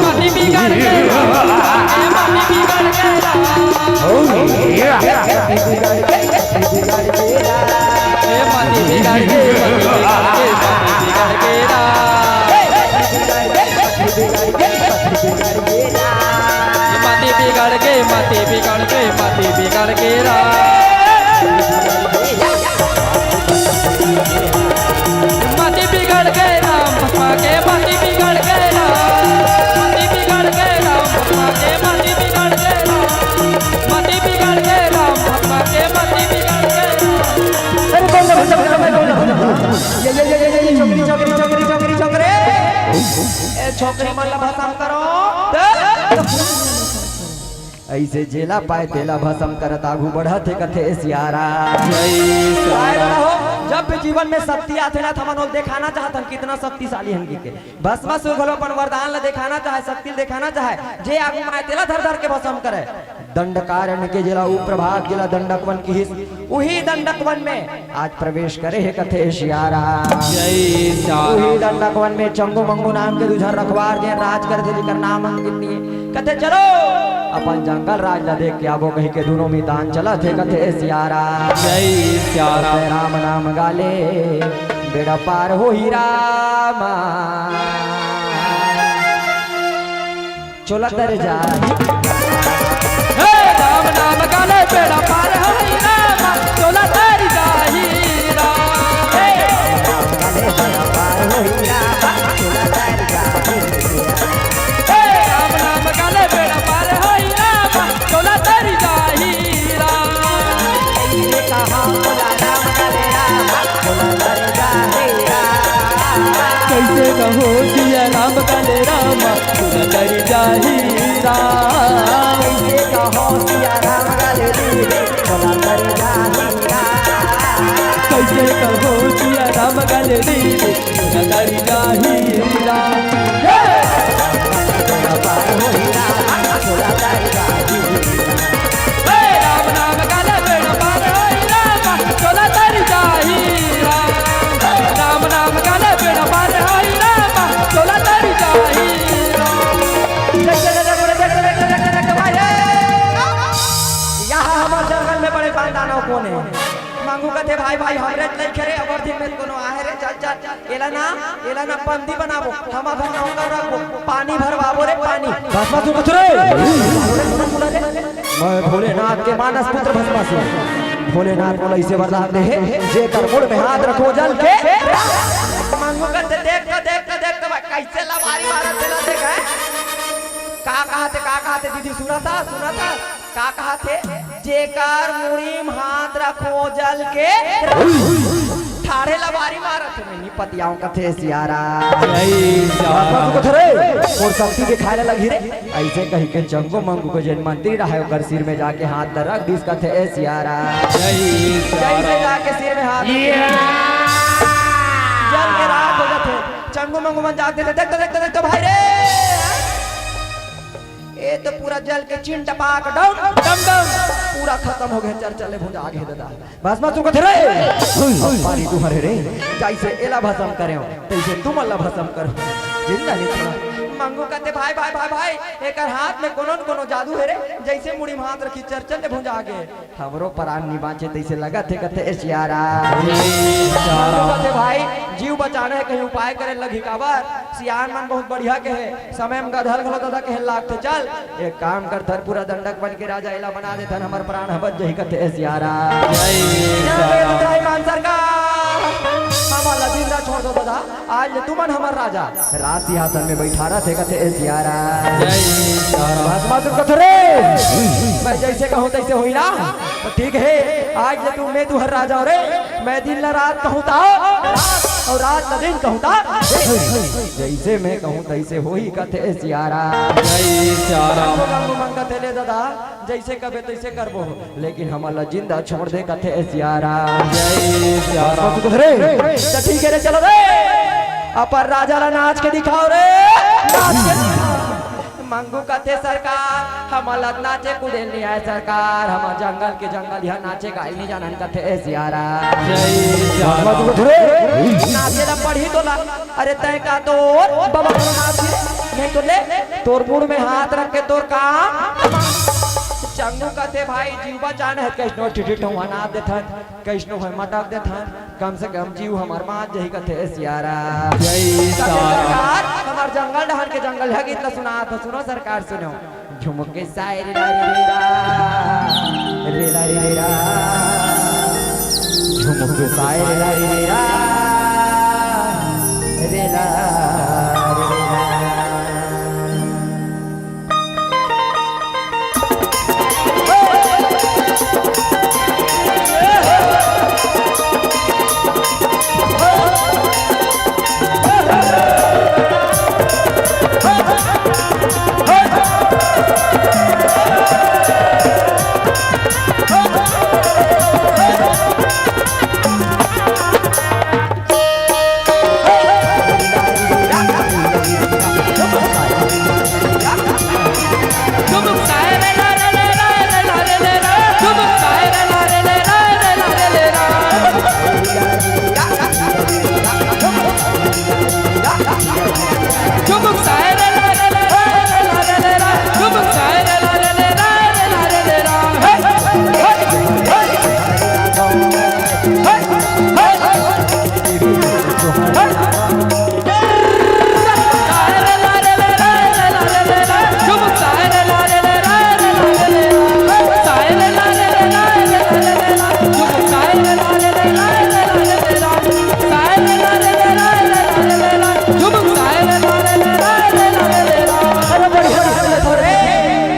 मति बिगड़ गे राम, के मति बिगड़ गे राम। के मति बिगड़ गे, मति बिगड़ गे, मति बिगड़ गे राम। मति बिगड़ गे, मति बिगड़ गे, मति बिगड़ गे राम। मति बिगड़ गे राम, भस्मा के मति बिगड़ गे राम। मति बिगड़ गे राम, भस्मा के मति बिगड़ गे राम। मति बिगड़ गे राम, भस्मा के मति बिगड़ गे राम। अरे, कौन सा भजन कर रहा है? ये, ये, ये, ये, ये, छोकरी, छोकरी, छोकरी, छोकरी, छोकरी। ए, छोकरी मन ला भसम करो। अइसे जेला पाए तेला भसम करत आगू बढ़त हे कथे सियारा। जय सियारा। जब भी जीवन में शक्ति आथे ना, त हमन ओला देखाना चाहत हन, कितना शक्तिशाली हन के। भस्मासुर घलो अपन वरदान ला देखाना चाहे, शक्ति ला देखाना चाहे, जे आगू माय तेला धर धर के भस्म करे। दंडकारण्य के जेला उप प्रभाग, जेला दंडक वन किहिस, उही दंडक वन में आज प्रवेश करे हे कथे सियारा। जय सियारा। उही दंडक वन में चंगू मंगू नाम के दू झन रखवार जेन राज करथे, जेकर नाम अंकित नहीं हे। कथे चलो अपन जंगल राज ला देख के आबो कहि के दूनों मितान चलत हे कथे सियारा। जय सियारा। राम नाम गाले बेड़ा पार होही रामा। चोला तर जाही। हे राम नाम गाले बेड़ा पार होही रामा, चोला तर जाही राम। हे राम नाम गाले बेड़ा पार होही रामा, चोला तर जाही। हे राम नाम गाले बेड़ा पार होही रामा, चोला तर जाही राम। ये कहा बोला राम गाले रामा, चोला तर जाही राम। कइसे कहो सिया राम गाले रामा, चोला तर जाही राम। कइसे कहो सिया राम गाले रे, चोला तर जाही राम। कइसे कहो सिया राम गाले रे, चोला तर जाही राम। हे! चोला तर जाही राम, चोला तर जाही राम। हे राम नाम गाले बेड़ा पार होही राम, चोला तर जाही राम। राम नाम गाले बेड़ा पार होही राम, चोला तर जाही राम। देख, देख, देख, देख, देख, देख, देख, देख, भाई, ए! यहाँ हमर जंगल में बड़े बांध दानव कोन हे? मंगू कथे, भाई, भाई, हमरे लइके रे, अबर दिन में कोनो आहे रे, चल, चल। एला ना, एला ना पंदी बनाबो, हमर घर नौकर रखबो, पानी भरवाबो रे, पानी। भस्मासुर कथे रे। मैं भोलेनाथ के मानस पुत्र भस्मासुर। भोलेनाथ मोला अइसे वरदान दे हे, जेकर मुड़ में हाथ रखो जल के। मंगू कथे, देख तो, देख तो, देख तो, भाई, कइसे लबारी मारत हे तेला देख, हैं? का कहत हे, का कहत हे दीदी, सुनत हस, सुनत हस? का कहत हे? जेकर मुड़ी म हाथ रखो जल के, ठाढ़े लबारी मारत हे, नहीं पतियाओ कथे सियारा। जय सियारा। बाबा तू कथे रे, मोर शक्ति के खाए ला लगही रे। अइसे कहि के चंगू मंगू के जेन मंत्री रहय, ओकर सिर में जाके हाथ ला रख दिस, कथे ए सियारा। जय सियारा। जइसे जाके सिर में हाथ रख दिस, जल के राख हो जाथे। चंगू मंगू मन जाके देख तो, देख तो, देख तो भाई रे। ए तो पूरा जल के चिन टपाक डम, डम, डम, पूरा खतम हो गे, चरचर ले भुंजा गे ददा। भस्मासुर कथे रे, पानी तुम्हरे रे, जइसे एला भस्म करेंव, तइसे तुमन ला भस्म करो। जिंदा नहीं छोड़ा। मंगू कथे, भाई, भाई, भाई, भाई, एकर हाथ में कोनो न कोनो जादू हे रे, जइसे मुड़ी में हाथ रखी, चरचर ले भुंजा गे। हमरो परान नि बांचे तइसे लगत हे, कथे ए सियारा। सियारा। कथे भाई, जीव बचाना हे, कहीं उपाय करे लगही काबर? सियान मन बहुत बढ़िया कहे, समय म गधल घलो ददा कहे लागथे। चल, एक काम कर, धर पूरा दंडक बन के राजा एला बना देथन, हमर परान ह बच जही, कथे ए सियारा। जय सियारा। जय मान सरकार, हमला जिंदा छोड़ दो ददा। आज ले तुमन हमर राजा, राज सिंहासन में बैठा रथे, कथे ए सियारा। जय सियारा। भस्मासुर कथे रे, मैं जइसे कहूँ तइसे होही ना, तो ठीक हे, आज ले तू, मैं तुहर राजा हों रे, मैं दिन ला रात कहूँ त आओ, रात अउ रात का दिन कहूँ त जइसे मैं कहूँ तइसे होही कथे सियाराम। जय सियाराम। गंगू मन कथे ले दादा, जइसे कबे तइसे करबो, लेकिन हमन ला जिंदा छोड़ दे कथे सियाराम। जय सियाराम। तो ठीक हे रे, चलो रे, अपन राजा ला नाच के दिखाओ रे, नाच के दिखाओ। मंगू कथे सरकार, हमन ला नाचे कूदे नइ आय सरकार, हमर जंगल के जंगल इहाँ नाचे गाए नइ जानन कथे सियाराम। जय सियाराम। नाचे ला पड़ही तोला, अरे तैं का तोर बबा नाच, नहीं तो ले तोर मुड़ में हाथ रख के तोर काम। चंगू कथे भाई जीव बचाना हे, कइसनो ठिठी ठौहा नाच देथन, कइसनो होय मटक देथन, कम से कम जीव हमर बाँच जही कथे सियाराम। जय कथे सियाराम। सरकार, हमर जंगल डहर के जंगल ह गीत ल सुनात हँव, सुनो सरकार सुनो। झुमुक साय रे ला रे रे रा, रे ला रे रे रा। झुमुक साय रे ला रे रे रा, रे ला रे रे रा। अरे बढ़िया नाच लेथो रे,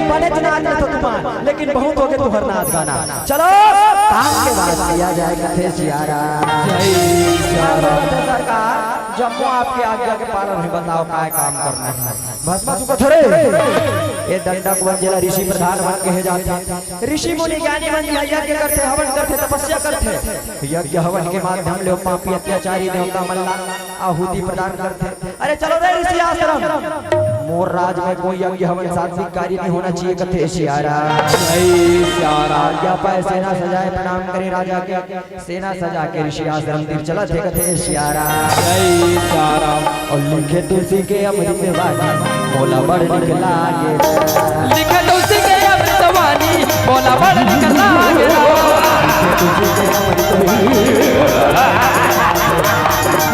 बने नाच लेथो तुमन, लेकिन बहुत होगे तुहर नाच गाना। चलो, ताल के बात किया जाए, कथे सियाराम। जय सियाराम। सरकार, जम्मो आपके आज्ञा के पालन हे, बताओ काय काम करना हे। भस्म सुखत हरे। ये दंडक वन जेला ऋषि प्रधान वन कहे जाथे। ऋषि मुनि ज्ञानी मन यज्ञ करथे, हवन करथे, तपस्या करथे। यज्ञ हवन के माध्यम ले पापी अत्याचारी देवता मन ला आहुति प्रदान करथे। अरे चलो रे ऋषि आश्रम, मोर राज में कोई यज्ञ हवन सात्विक कार्य नहीं होना चाहिए, कथे सियाराम। जय सियाराम। आज्ञा पाए, सेना सजाए, प्रणाम करे राजा के, सेना सजा के ऋषि आश्रम तीर चलत हे, कथे सियाराम। जय सियाराम। अउ लिखे तुलसी के अमृत वाणी, मोला बड़ निक लागे। लिखे तुलसी के अमृत वाणी, मोला बड़ निक लागे।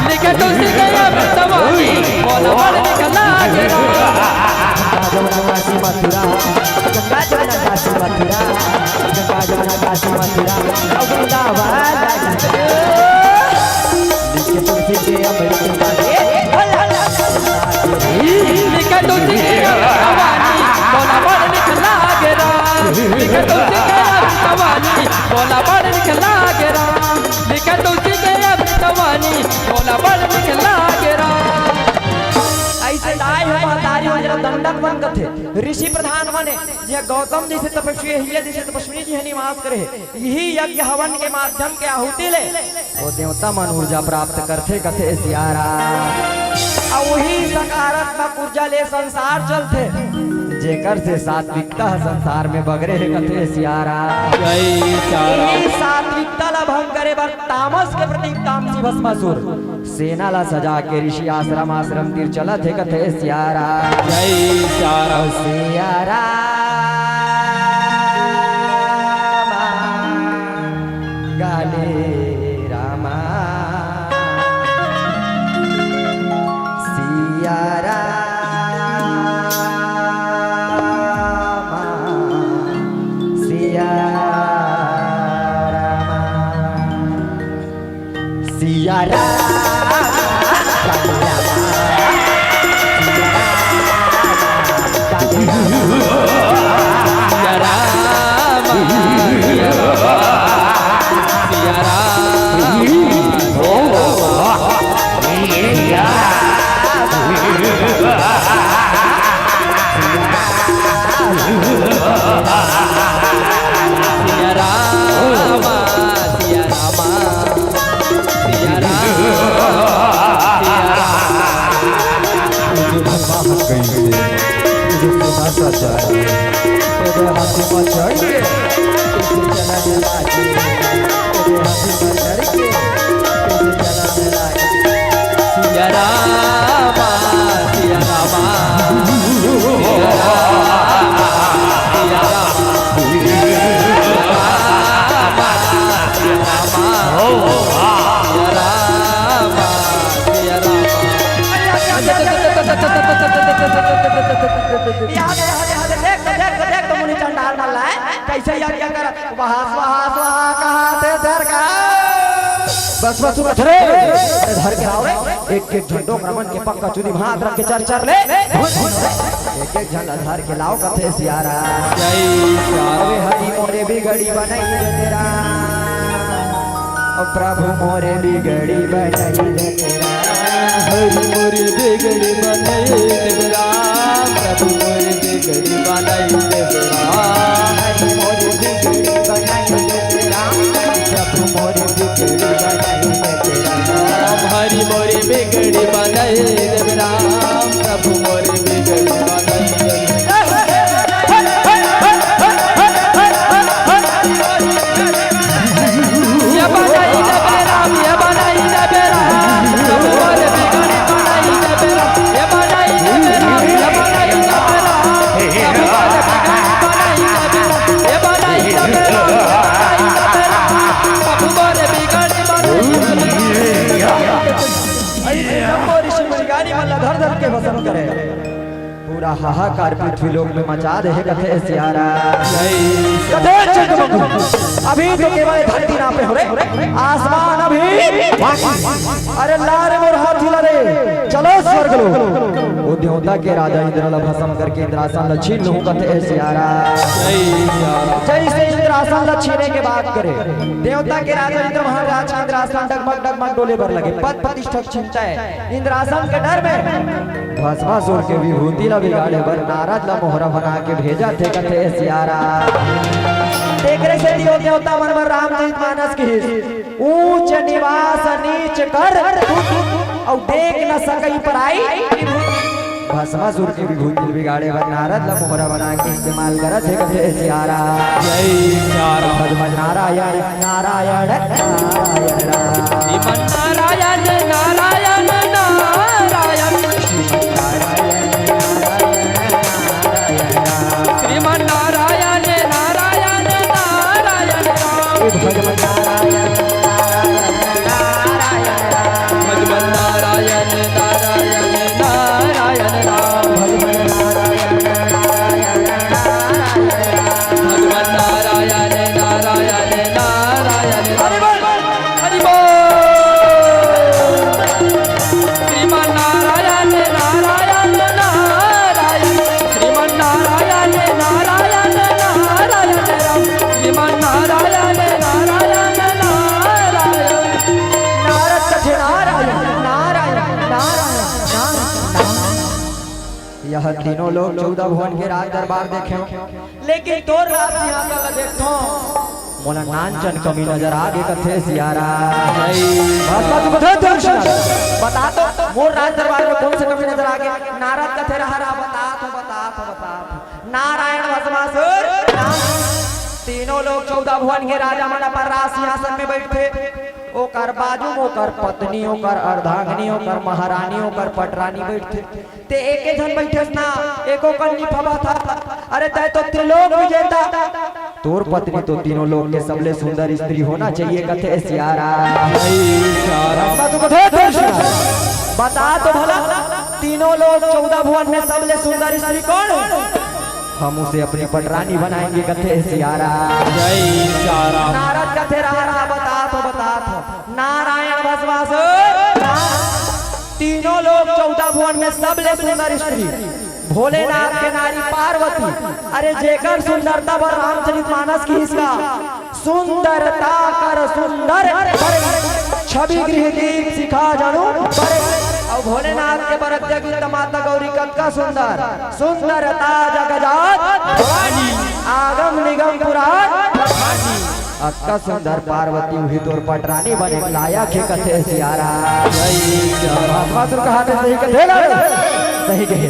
लिखे तुलसी के अमृत वाणी, मोला बड़ निक लागे। गंगा जमुना काशी मथुरा, गंगा जमुना काशी मथुरा, गंगा जमुना काशी मथुरा, अउ वृंदावन। लिखे तुलसी के अमृत वाणी, लिखे तुलसी के अमृत वाणी, मोला बड़ निक लागे राम। लिखे तुलसी के अमृत वाणी, मोला बड़ निक लागे राम। लिखे तुलसी के अमृत वाणी, मोला बड़ निक लागे राम। अइसे दाई हो महतारी हो, जेला दंडक वन कथे, ऋषि प्रधान वन हे, जे गौतम जइसे तपस्वी हे, जइसे तपस्वी जी हे निवास करे हे। इही यज्ञ हवन के माध्यम के आहुति ले ओ देवता मन ऊर्जा प्राप्त करथे, कथे सियाराम। अउ उही सकारात्मक ऊर्जा ले संसार चलथे, जेकर से सात्विकता ह संसार में बगरे हे, कथे सियाराम। जय सियाराम। इही सात्विकता ला भंग करे बर तामस के प्रतीक तामसी भस्मासुर सेना ला सजा के ऋषि आश्रम, आश्रम तीर चलत हे, कथे सियाराम। जय सियाराम। सियाराम, काले रामा, सियाराम, सियाराम। सिया राम, काली राम, सिया राम, सिया राम, सिया राम। तुझे सुना सजन, तेरे हाथी में चढ़ के, तुझे चला ले लागे। तेरे हाथी में चढ़ के, तुझे चला ले लागे। सिया रामा, सिया रामा, सिया रामा, सिया रामा, सिया रामा, सिया रामा, सिया रामा। याद है, हरे, हरे, देख तो, देख तो, देख तो, मुनि चंडाल मन ला, कैसे यज्ञ करत, स्वाहा, स्वाहा, स्वाहा, कहा थे धर का। बस, बस, उठ रे। धर के आओ रे। एक, एक झंडो क्रमण के पक्का चुदी हाथ रख के चर, चर ले। एक, एक झंडा धर के लाओ कथे सियारा। जय सिया राम। अबे हरि मोरे बिगड़ी बनाई दे तेरा। अब प्रभु मोरे बिगड़ी बनाई दे तेरा। हरि मोरे बिगड़ी बनाई दे राम, प्रभु मोरे बिगड़ी बनाई दे राम। हरि मोरे बिगड़ी बनाई दे राम, प्रभु मोरे बिगड़ी बनाई दे राम। हरि मोरे बिगड़ी बनाई दे राम, प्रभु मोरे बिगड़ी बनाई दे राम। अइसे जम्मो ऋषि मुनि गानी मन ला धर धर के भस्म करे। पूरा हाहाकार पृथ्वी लोक में मचा दे हे कथे सियारा। कथे चंद्रमंडल, अभी तो केवल धरती नापे हो रे, आसमान अभी। अरे ला रे मोर हाथी ला रे, चलो स्वर्ग लोक। वो देवता के राजा इंद्र ला भस्म करके इंद्रासन ला छीन लूं कथे सियारा। जैसे इंद्रासन ला छीने के बात करे, देवता के राजा इंद्र महाराज के इंद्रासन डगमग डगमग डोले बर लगे, पद प्रतिष्ठा चिंता है। इंद्रासन के डर में भस्मासुर के विभूति ला बिगाड़े बर नारद ला मोहरा बना के भेजा थे कथे सियारा। तेकरे सेती ओ देवता मन बर रामचरित मानस किहिस, ऊंच निवास नीच कर अउ देख न सकई पराई। भस्मासुर के विभूति बिगाड़े बर नारद ला मोहरा बना के इस्तेमाल करत हे कथे सियारा। जय सिया राम। भज भज नारायण नारायण नारायण राम। श्रीमन नारायण नारायण नारायण। श्रीमन नारायण नारायण नारायण राम। श्रीमन नारायण नारायण नारायण राम। भज भज नारायण नारायण नारायण राम। भज भज नारायण नारायण नारायण राम। भज भज नारायण नारायण नारायण राम। भज भज नारायण नारायण नारायण राम। हरि बोल, हरि बोल। श्रीमन नारायण नारायण नारायण। श्रीमन नारायण नारायण नारायण राम। श्रीमन नारायण नारायण नारायण। नारद कथे नारायण नारायण नारायण नारायण। यह तीनों लोग चौदह भुवन के राज दरबार देखे हो, लेकिन तोर राज सिंहासन ला देखथों, मोला नानचन कमी नजर आ गे कथे सियारा। बस, बस, बस, बस, बस। बता तो, मोर राज दरबार में कौन से कमी नजर आ गे? नारद कथे रहा, रहा, बता तो, बता तो, बता तो। नारायण भस्मासुर, नारायण। तीनों लोग चौदह भुवन के राजा मन अपन राज सिंहासन में बैठथे। ओकर बाजू में ओकर पत्नी, ओकर अर्धांगिनी, ओकर महारानी, ओकर पटरानी बैठथे। ते एके झन बैठेस ना, एको कन नी फबा था। अरे तय तो त्रिलोक विजेता, तोर पत्नी तो तीनों लोक के सबले सुंदर स्त्री होना चाहिए, कथे सियारा। जय सिया राम। बता तो कथे तोर सियारा। बता तो भला, तीनों लोक चौदह भुवन में सबले सुंदर स्त्री कौन है? हम उसे अपनी पटरानी बनाएंगे, कथे सियारा। जय सिया राम। नारद कथे रहा, रहा, बता तो, बता तो। नारायण भस्मासुर, तीनों लोक चौदह भुवन में सबले सुंदर स्त्री, भोलेनाथ के नारी पार्वती। अरे जेकर सुंदरता बर रामचरित मानस किहिस का, सुंदरता कर सुंदर, छवि गृह दीप शिखा जनु पर। अउ भोलेनाथ के बरतिया गीत माता गौरी कतका सुंदर, सुंदरता जगजात भवानी, आगम निगम पुराण भवानी। अतका सुंदर पार्वती उही तोर पटरानी बने लायक हे कथे सियारा। जय सिया राम। भस्मासुर कहा थे सही कथे ना? सही कहे।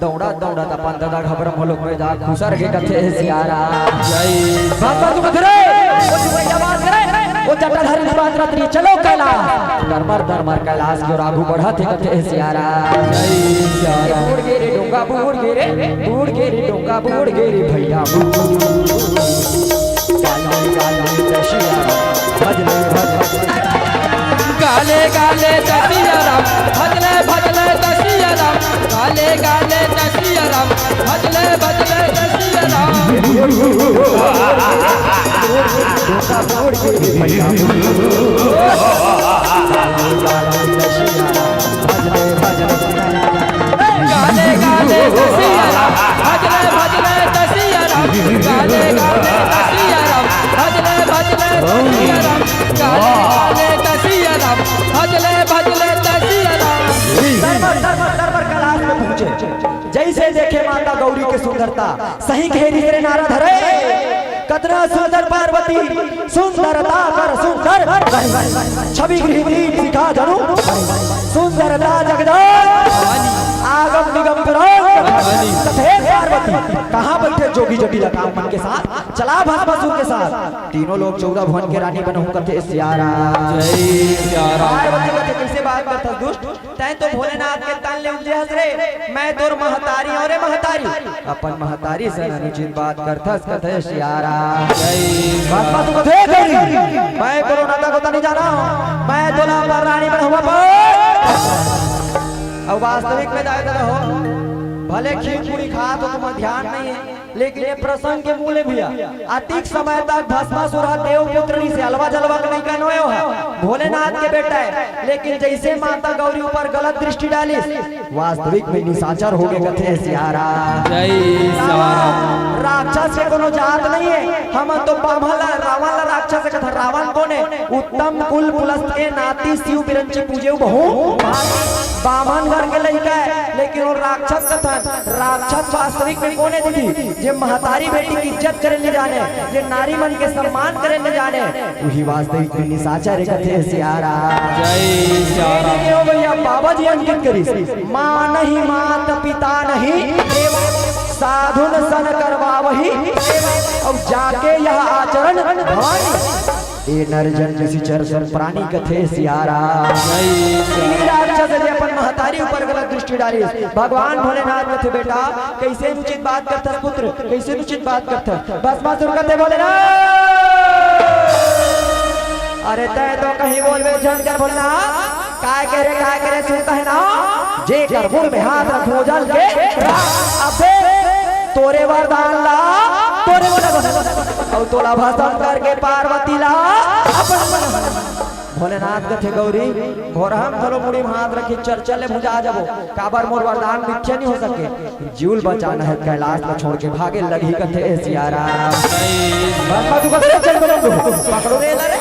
दौड़ा दौड़ा त अपन ददा घबरम होलो में जा घुसर के कथे सियारा। जय बाबा तू कथे रे, ओ तू भैया बात करे, ओ जटाधारी बात रात्रि चलो कैलाश। दरबार दरबार कैलाश की ओर आगू बढ़त हे कथे सियारा। जय सियारा। बूढ़ गे रे डोंगा बूढ़ गे रे, बूढ़ गे रे डोंगा बूढ़ गे रे भैया। गाले गाले दसिया भजले भजले। गाले गाले दसिया राम, भजले भजले दसिया राम। गाले गाले दसिया राम, भजले भजले दसिया राम। गाले गाले दसिया राम, भजले भजले। गाले गाले दसिया राम, भजले भजले दसिया राम। गाले गाले दसिया राम, भजले भजले दसिया राम। गाले गाले दसिया राम, भजले भजले दसिया राम। दरबार दरबार दरबार कैलाश में पहुंचे। जैसे देखे माता गौरी के सुंदरता, सही कहे रे नारद हरे। कतना सुंदर पार्वती, सुंदरता कर सुंदर। छवि गृह दीप शिखा धनु। सुंदरता जगदम्ब। आगम निगम पुराण। कथे पार्वती, कहाँ बैठे जोगी जटिल काम मन के साथ, चला भस्मासुर के साथ। तीनों लोग चौदह भुवन के रानी बनहूं कथे सियारा। जय सियारा। पार्वती कथे, कैसे बात करता दुष्ट? तैं तो भोलेनाथ के तन ले उपजे हस रे, मैं तोर महतारी हंव रे महतारी। अपन महतारी से अनुचित बात करथस कथे सियारा। जय बाबा तू कथे गई, मैं कोनो नाता गोता नहीं जाना, मैं तोला अपन रानी बनाहूं अपन। अब वास्तविक में दाई ददा हो, भले खीर पूरी खात हो, तुम्हारा ध्यान नहीं है, लेकिन ये प्रसंग के मूल हे भैया। अतिक समय तक भस्मासुर ह देवपुत्र रिहिसे, अलवा जलवा के लइका नोहे ओह, भोलेनाथ के बेटा हे। लेकिन जैसे माता गौरी ऊपर गलत दृष्टि डालिस, वास्तविक में निशाचर हो गे कथे सियारा। जय सियारा। राक्षस के कोनो जात नहीं हे, हमन तो बाम्हन ला, रावण ला राक्षस कथन। रावण कोन हे? उत्तम कुल पुलस्त के नाती शिव बिरंची पूजे बहू। बाम्हन घर के लइका हे, लेकिन वो राक्षस कथन। राक्षस वास्तविक में कोन हे दीदी? जे महतारी बेटी की इज्जत करे ले जाने, जे नारी मन के सम्मान करे ले जाने, उही वास्तविक में निशाचर कथे सियारा। जय सियारा। ये हो भैया, बाबा जी अंकित करिस, माँ नहीं मात पिता नहीं देवा, साधुन सन करवावही सेवा, अब जाके यह आचरण भवानी। ए नर जन निशिचर सब प्राणी कथे सियारा। जय सियारा। ई राक्षस जे अपन महतारी ऊपर गलत दृष्टि डालिस, भगवान भोलेनाथ कथे, बेटा, कैसे अनुचित बात करथस पुत्र, कैसे अनुचित बात करथस? भस्मासुर कथे भोलेनाथ, अरे तैं तो कहीं बोलबे झन कर भोलेनाथ, काय करे, काय करे सुनता है ना, जेकर मुड़ में हाथ रखूं जल के राख। अबे तोरे वरदान ला, तोरे वरदान, अउ तोला भस्म करके पार्वती ला अपन। भोलेनाथ कथे गौरी, भोरहा म घलो मुड़ी म हाथ रखी, चरचर ले भुंजा जबो, काबर मोर वरदान मिथ्या नहीं हो सके। जीव ल बचाना हे, कैलाश ल छोड़ के भागे लगही कथे सियारा। बाबा तू कथे चल बजंग, पकड़ो रे ला रे,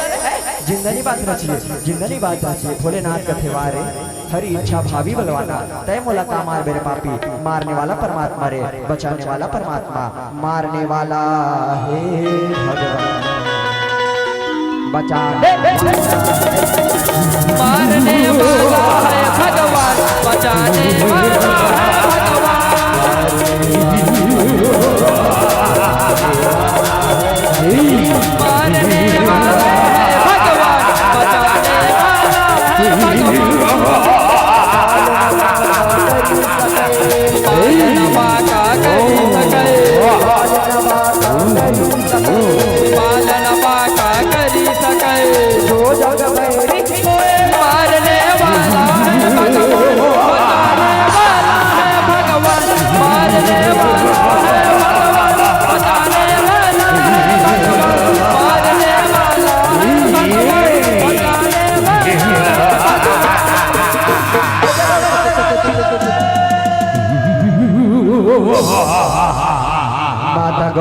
जिंदा नहीं बात रचिए, जिंदा नहीं बात रचिए। भोलेनाथ कथे वाह रे, हरि इच्छा भावी बलवाना, तैं मोला का मारबे रे पापी, मारने वाला परमात्मा रे, बचाने वाला परमात्मा, मारने वाला हे भगवान, बचाने मारने वाला है भगवान, बचाने वाला है भगवान। मारने वाला है भगवान, बचाने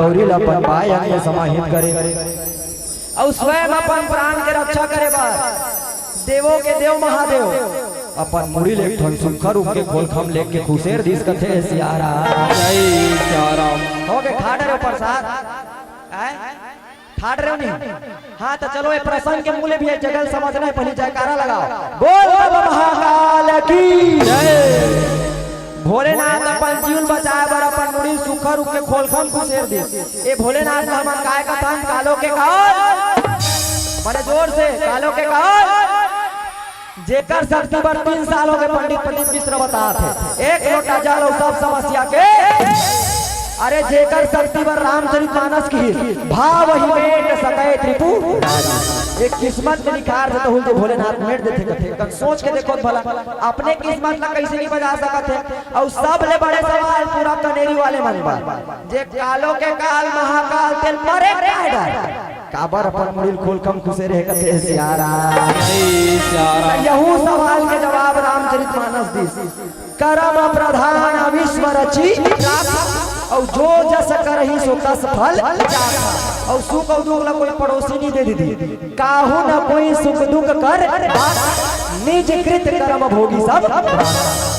मुड़ी ल अपन बाएं अंग में समाहित करे। अउ स्वयं अपन प्राण के रक्षा करे बर देवों के देव महादेव अपन मुड़ी ले एक ठन सुक्खा रूख के खोलखा म लेग के खुसेर दिस कथे सियाराम। जय सियाराम। हो गे, खा डरे हो प्रसाद? आय? खा डरे हो नहीं? हाँ, त चलो, ये प्रसंग के मूल्य भी है, जगह ल समझना है, पहले जयकारा लगाओ। बोल बाबा महाकाल की जय। भोलेनाथ अपन जीव ल बचाए बर अपन मुड़ी ल सुक्खा रूख के खोलखा म खुसेर दिस। ए भोलेनाथ ल हमन काय कथन? कालो के काल। बड़े जोर से, कालो के काल। जेकर शक्ति बर तीन साल हो गे, पंडित प्रदीप मिश्र बतात हे, एक लोटा जल अउ सब समस्या के। अरे, जेकर शक्ति बर रामचरित मानस किहिस, भाव ही मेट सके त्रिपुरारी। एक किस्मत में लिखार से तो हुल दे भोलेनाथ मेट देथे कथे। कन सोच के देखो भला, अपने किस्मत ला कैसे नहीं बजा सकत हे। अउ सबले बड़े सवाल पूरा कनेरी वाले मन बर, जे कालो के काल महाकाल तेल मरे काय डर, काबर अपन मुड़ी ल खोलखा म खुसेर हे कथे सियाराम। जय सियाराम। यहू सवाल के जवाब रामचरित मानस दिस। करम प्रधान विश्व रची राखा, अउ जो जस करही सो तस फल चाखा। अउ सुख अउ दुख ला कोई पड़ोसी नहीं दे दीदी, काहू न कोई सुख दुख कर बाखा, निज कृत करम भोगी सब।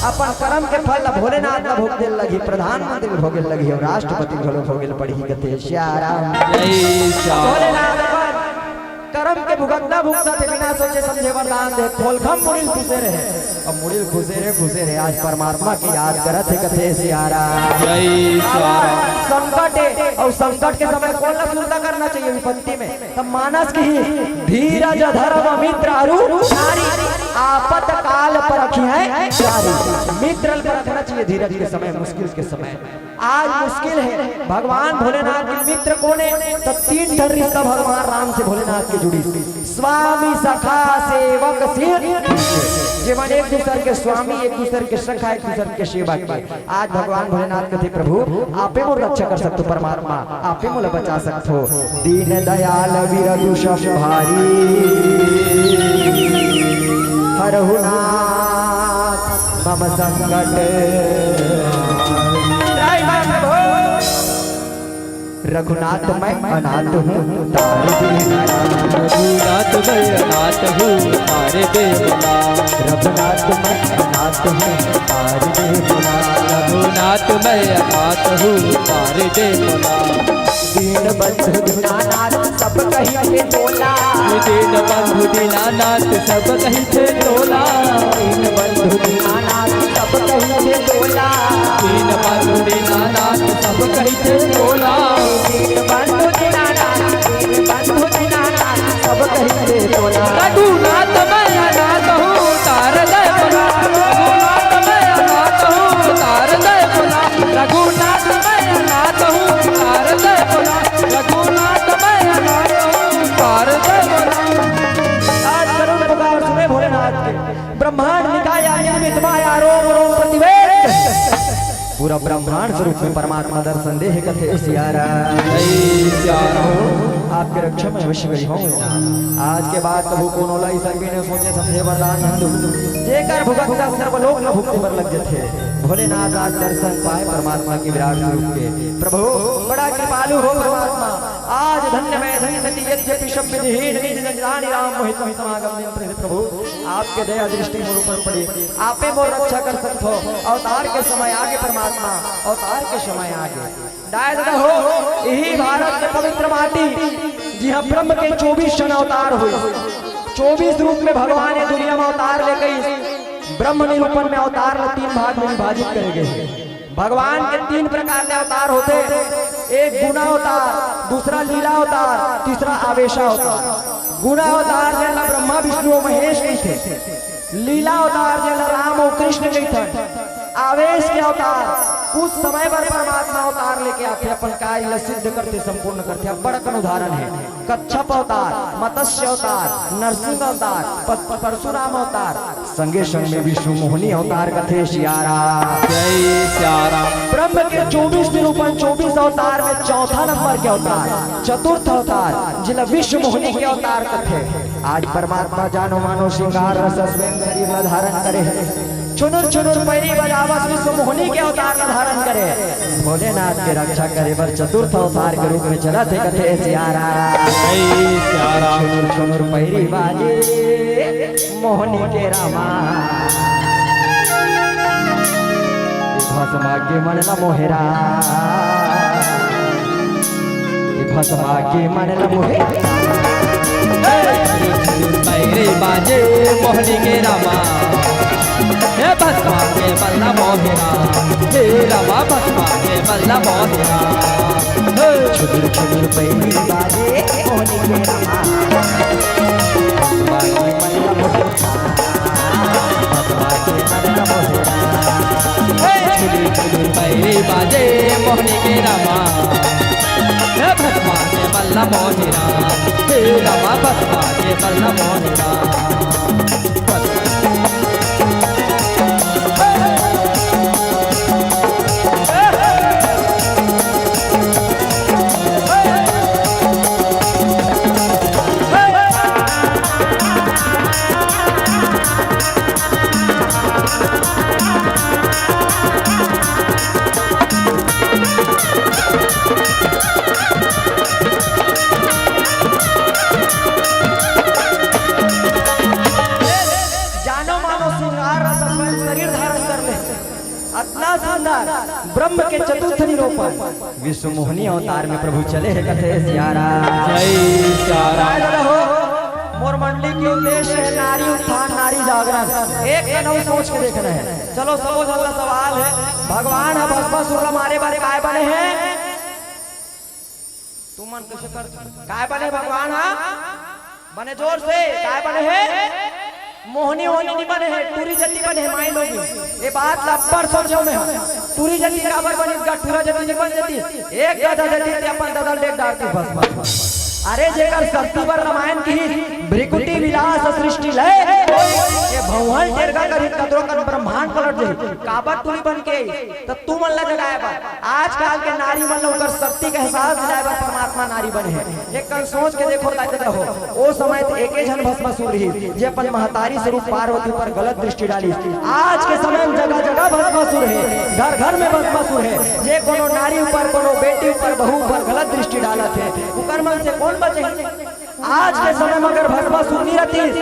अपन करम के फल ला भोलेनाथ ला भोग देल लगही, प्रधानमंत्री भोगे लगही अउ राष्ट्रपति घलो भोगे ल पड़ही कथे सियाराम। जय सियाराम। भोलेनाथ अपन करम के भुगतना भुगतत हे, बिना सोचे समझे वरदान दे, खोलखा म मुड़ी ल खुसेर हे। अब मुड़ी ल खुसेर हे, खुसेर हे, आज परमात्मा के याद करत हे कथे सियाराम। जय सियाराम। संकट हे, अउ संकट के समय कोन ला सुरता करना चाहिए? विपत्ति में। तब मानस किहिस, धीरज धरम मित्र अरु नारी, आपत काल परखिहैं चारी। मित्र ल परखना चाहिए धीरज के समय, मुश्किल के समय। आज मुश्किल हे, भगवान भोलेनाथ के मित्र कोन हे? त तीन ठन रिश्ता भगवान राम से भोलेनाथ के जुड़िस, स्वामी, सखा, सेवक, सेठ। जेमन एक दूसर के स्वामी, एक दूसर के सखा, एक दूसर के सेवक। आज भगवान भोलेनाथ कथे, प्रभु, आपे मोर रक्षा कर सकथो परमात्मा, आपे मोला बचा सकथो। दीन दयाल विरजु सम भारी, हरहु नाथ मम संकट। जय मां प्रभु। रघुनाथ मैं अनाथ हूँ, तार दे। रघुनाथ मैं अनाथ हूँ, तार दे भोला। रघुनाथ मैं अनाथ हूँ, तार दे भोला। रघुनाथ मैं अनाथ हूँ, तार दे भोला। दीन बंधु दीनानाथ सब कहिथे तोला। दीन बंधु दीनानाथ सब कहिथे तोला। दीन बंधु दीनानाथ सब कहिथे तोला। दीन बंधु दीनानाथ सब कहिथे तोला। दीन बंधु दीनानाथ, दीन बंधु दीनानाथ सब कहिथे तोला। रघुनाथ मैं अनाथ हूँ, तार दे भोला। रघुनाथ मैं अनाथ हूँ, तार दे भोला। रघुनाथ मैं अनाथ हूँ, तार दे भोला। रघुनाथ मैं अनाथ हूँ, तार दे भोला। आज करुण पुकार सुने भोलेनाथ के। ब्रह्मांड निकाय निर्मित माया रोम रोम प्रतिवेद। पूरा ब्रह्मांड स्वरूप में परमात्मा दर्शन दे हे कथे सियाराम। जय सियाराम। आपके रक्षा में अवश्य गई हूँ। आज के बाद कभू कोनो ला अइसन बिना सोचे समझे वरदान न दू, जेकर भुगतना सर्वलोक में भुगते बर लग जथे। भोलेनाथ आज दर्शन पाए परमात्मा के विराट स्वरूप के। प्रभु बड़ा कृपालु हो परमात्मा। आज धन्य मैं धन्य सती यद्यपि शब्द विहीन निज जन जानी राम मोहित समागम नियंत्रित। प्रभु आपके दया दृष्टि मोर ऊपर पड़ी, आपे मोर रक्षा कर सकथो। अवतार के समय आगे परमात्मा, अवतार के समय आगे। दाय ददा हो, यही भारत के पवित्र माटी, जिहाँ ब्रह्म के चौबीस जन अवतार हुए, चौबीस रूप में भगवान ये दुनिया में अवतार लेके इस ब्रह्म निरूपण में अवतार ला तीन भाग में विभाजित करे गए। भगवान के तीन प्रकार के अवतार होथे, एक गुणावतार, दूसरा लीला अवतार, तीसरा आवेशा अवतार। गुणावतार जेला ब्रह्मा विष्णु अउ महेश कहिथे, लीला अवतार जेला राम अउ कृष्ण कहिथन, आवेश के अवतार उस समय बर परमात्मा अवतार लेके आथे, अपन कार्य ला सिद्ध करथे, संपूर्ण करथे। अब बड़ा कन उदाहरण हे, कच्छप अवतार, मत्स्य अवतार, नरसिंह अवतार, प-, परशुराम अवतार, संगे संग में विश्व मोहनी अवतार कथे सियाराम। जय सियाराम। ब्रह्म के चौबीस निरूपण, चौबीस अवतार में चौथा नंबर के अवतार, चतुर्थ अवतार, जिला विश्व मोहनी के अवतार कथे। आज परमात्मा जानो मानो श्रृंगार रस स्वयं शरीर ला धारण करे हे। छुनुर छुनुर पैरी बजावस विश्व मोहनी के अवतार ला धारण करे। भोलेनाथ के रक्षा करे बर चतुर्थ अवतार के रूप में चलत हे कथे सियाराम। जय सियाराम। छुनुर छुनुर पैरी बाजे मोहनी के रामा। भस्मा के मन ला मोहे राम। भस्मा के मन ला मोहे। पैरी बाजे मोहनी के रामा। हे भस्मा के मन ला मोहे राम। हे रामा भस्मा के मन ला मोहे राम। हे। छुनुर छुनुर पैरी बाजे मोहनी के रामा। भस्मा के मन ला मोहे राम। भस्मा के मन ला मोहे राम। हे। छुनुर छुनुर पैरी बाजे मोहनी के रामा। हे भस्मा के मन ला मोहे राम। हे रामा भस्मा के मन ला मोहे राम। जानो मानो सिंगार रस स्वयं शरीर धारण कर ले। अतना सुंदर ब्रह्म के चतुर्थ निरूपण। विश्व मोहनी अवतार में प्रभु चले हे कथे सियाराम। जय सियाराम। हो, मोर मंडली के उद्देश्य हे नारी उत्थान, नारी जागरण। एक कन अउ सोच के देखना हे। चलो, सबो झन ला सवाल हे, भगवान ह भस्मासुर ला मारे बर काय बने हे? तुमन कइसे कर, काय बने भगवान ह? बने जोर से, काय बने हे? मोहनी ओहनी नइ बने हे, टूरी जति बने हे, माई लोगिन। ये बात ला अब्बड़ सोचेंव मैं ह। टूरी जति काबर बनिस गा, टूरा जति नइ बन जतिस। एक गधा जति ते अपन ददा ल देख डारतिस, बस, बस, बस। अरे, जेकर शक्ति बर रामायण किहिस, भृकुटी विलास सृष्टि लय, ये भौंहल टेरगा करही, कतरो कन ब्रह्मांड पलट जाही। काबर टूरी बन के? त तुमन ला जगाए बर, आजकाल के नारी मन ला ओकर शक्ति के एहसास दिलाए बर परमात्मा नारी बने हे। एक कन सोच के देखो, ताकत रहो। ओ समय त एके झन भस्मासुर रहिस, जे अपन महतारी स्वरूप पार्वती ऊपर गलत दृष्टि डालिस। आज के समय में जगह-जगह भस्मासुर हे, घर-घर में भस्मासुर हे, जे कोनो नारी ऊपर, कोनो बेटी ऊपर, बहू ऊपर गलत दृष्टि डालत हे, उकर मन से कोन बचही? आज के समय में अगर भस्मासुर नइ रहतिस,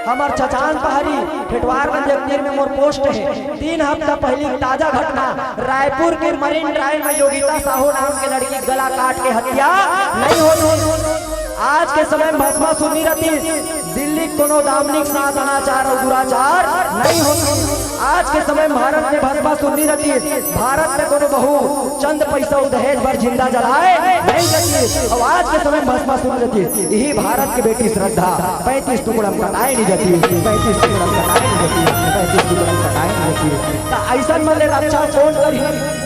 हमर छछान पहारी, फेटवार मंदिर तीर में मोर पोस्ट हे। तीन हफ्ता पहिली ताजा घटना, रायपुर के मरीन ड्राइव में योगिता साहू नाम के लड़की गला काट के हत्या नइ होतिस। आज के समय में भस्मासुर नइ रहतिस, दिल्ली कोनो दामनिक साथ अनाचार अउ दुराचार नइ होतिस। आज के समय में भारत में भस्मासुर नइ रहतिस, भारत में कोनो बहू चंद पैसा अउ दहेज बर जिंदा जलाए नइ जातिस। अउ आज के समय में भस्मासुर नइ रहतिस, इही भारत के बेटी श्रद्धा पैंतीस टुकड़ा में कटाए नइ जातिस, पैंतीस टुकड़ा में कटाए नइ जातिस, पैंतीस टुकड़ा में कटाए नइ जातिस। त अइसन मन ले रक्षा कोन करही?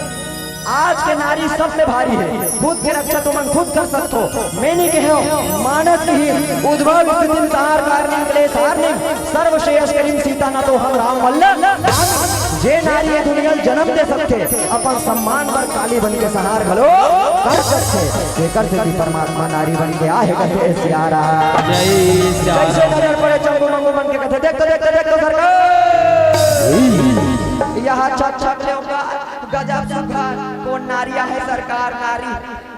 आज के नारी सबसे भारी हे। खुद के रक्षा तुमन खुद कर सकथो। मैं नइ कहेंव, मानस किहिस, उद्भव स्थितिं संहार कारणिं क्लेश हारणिं सर्व श्रेयस्करीं सीता नतोहम राम वल्ल। जे नारी ये दुनिया ल जन्म दे सकथे, अपन सम्मान बर काली बन के संहार घलो कर सकथे। तेकर सेती परमात्मा नारी बन के आहे कथे सियाराम। जय सियाराम। जइसे नजर पड़े चंगू मंगू मन के कथे, देख तो, देख तो, देख तो सरकार। यह छत छत ले होगा। गजब सुघर, कोन नारी आहे सरकार नारी?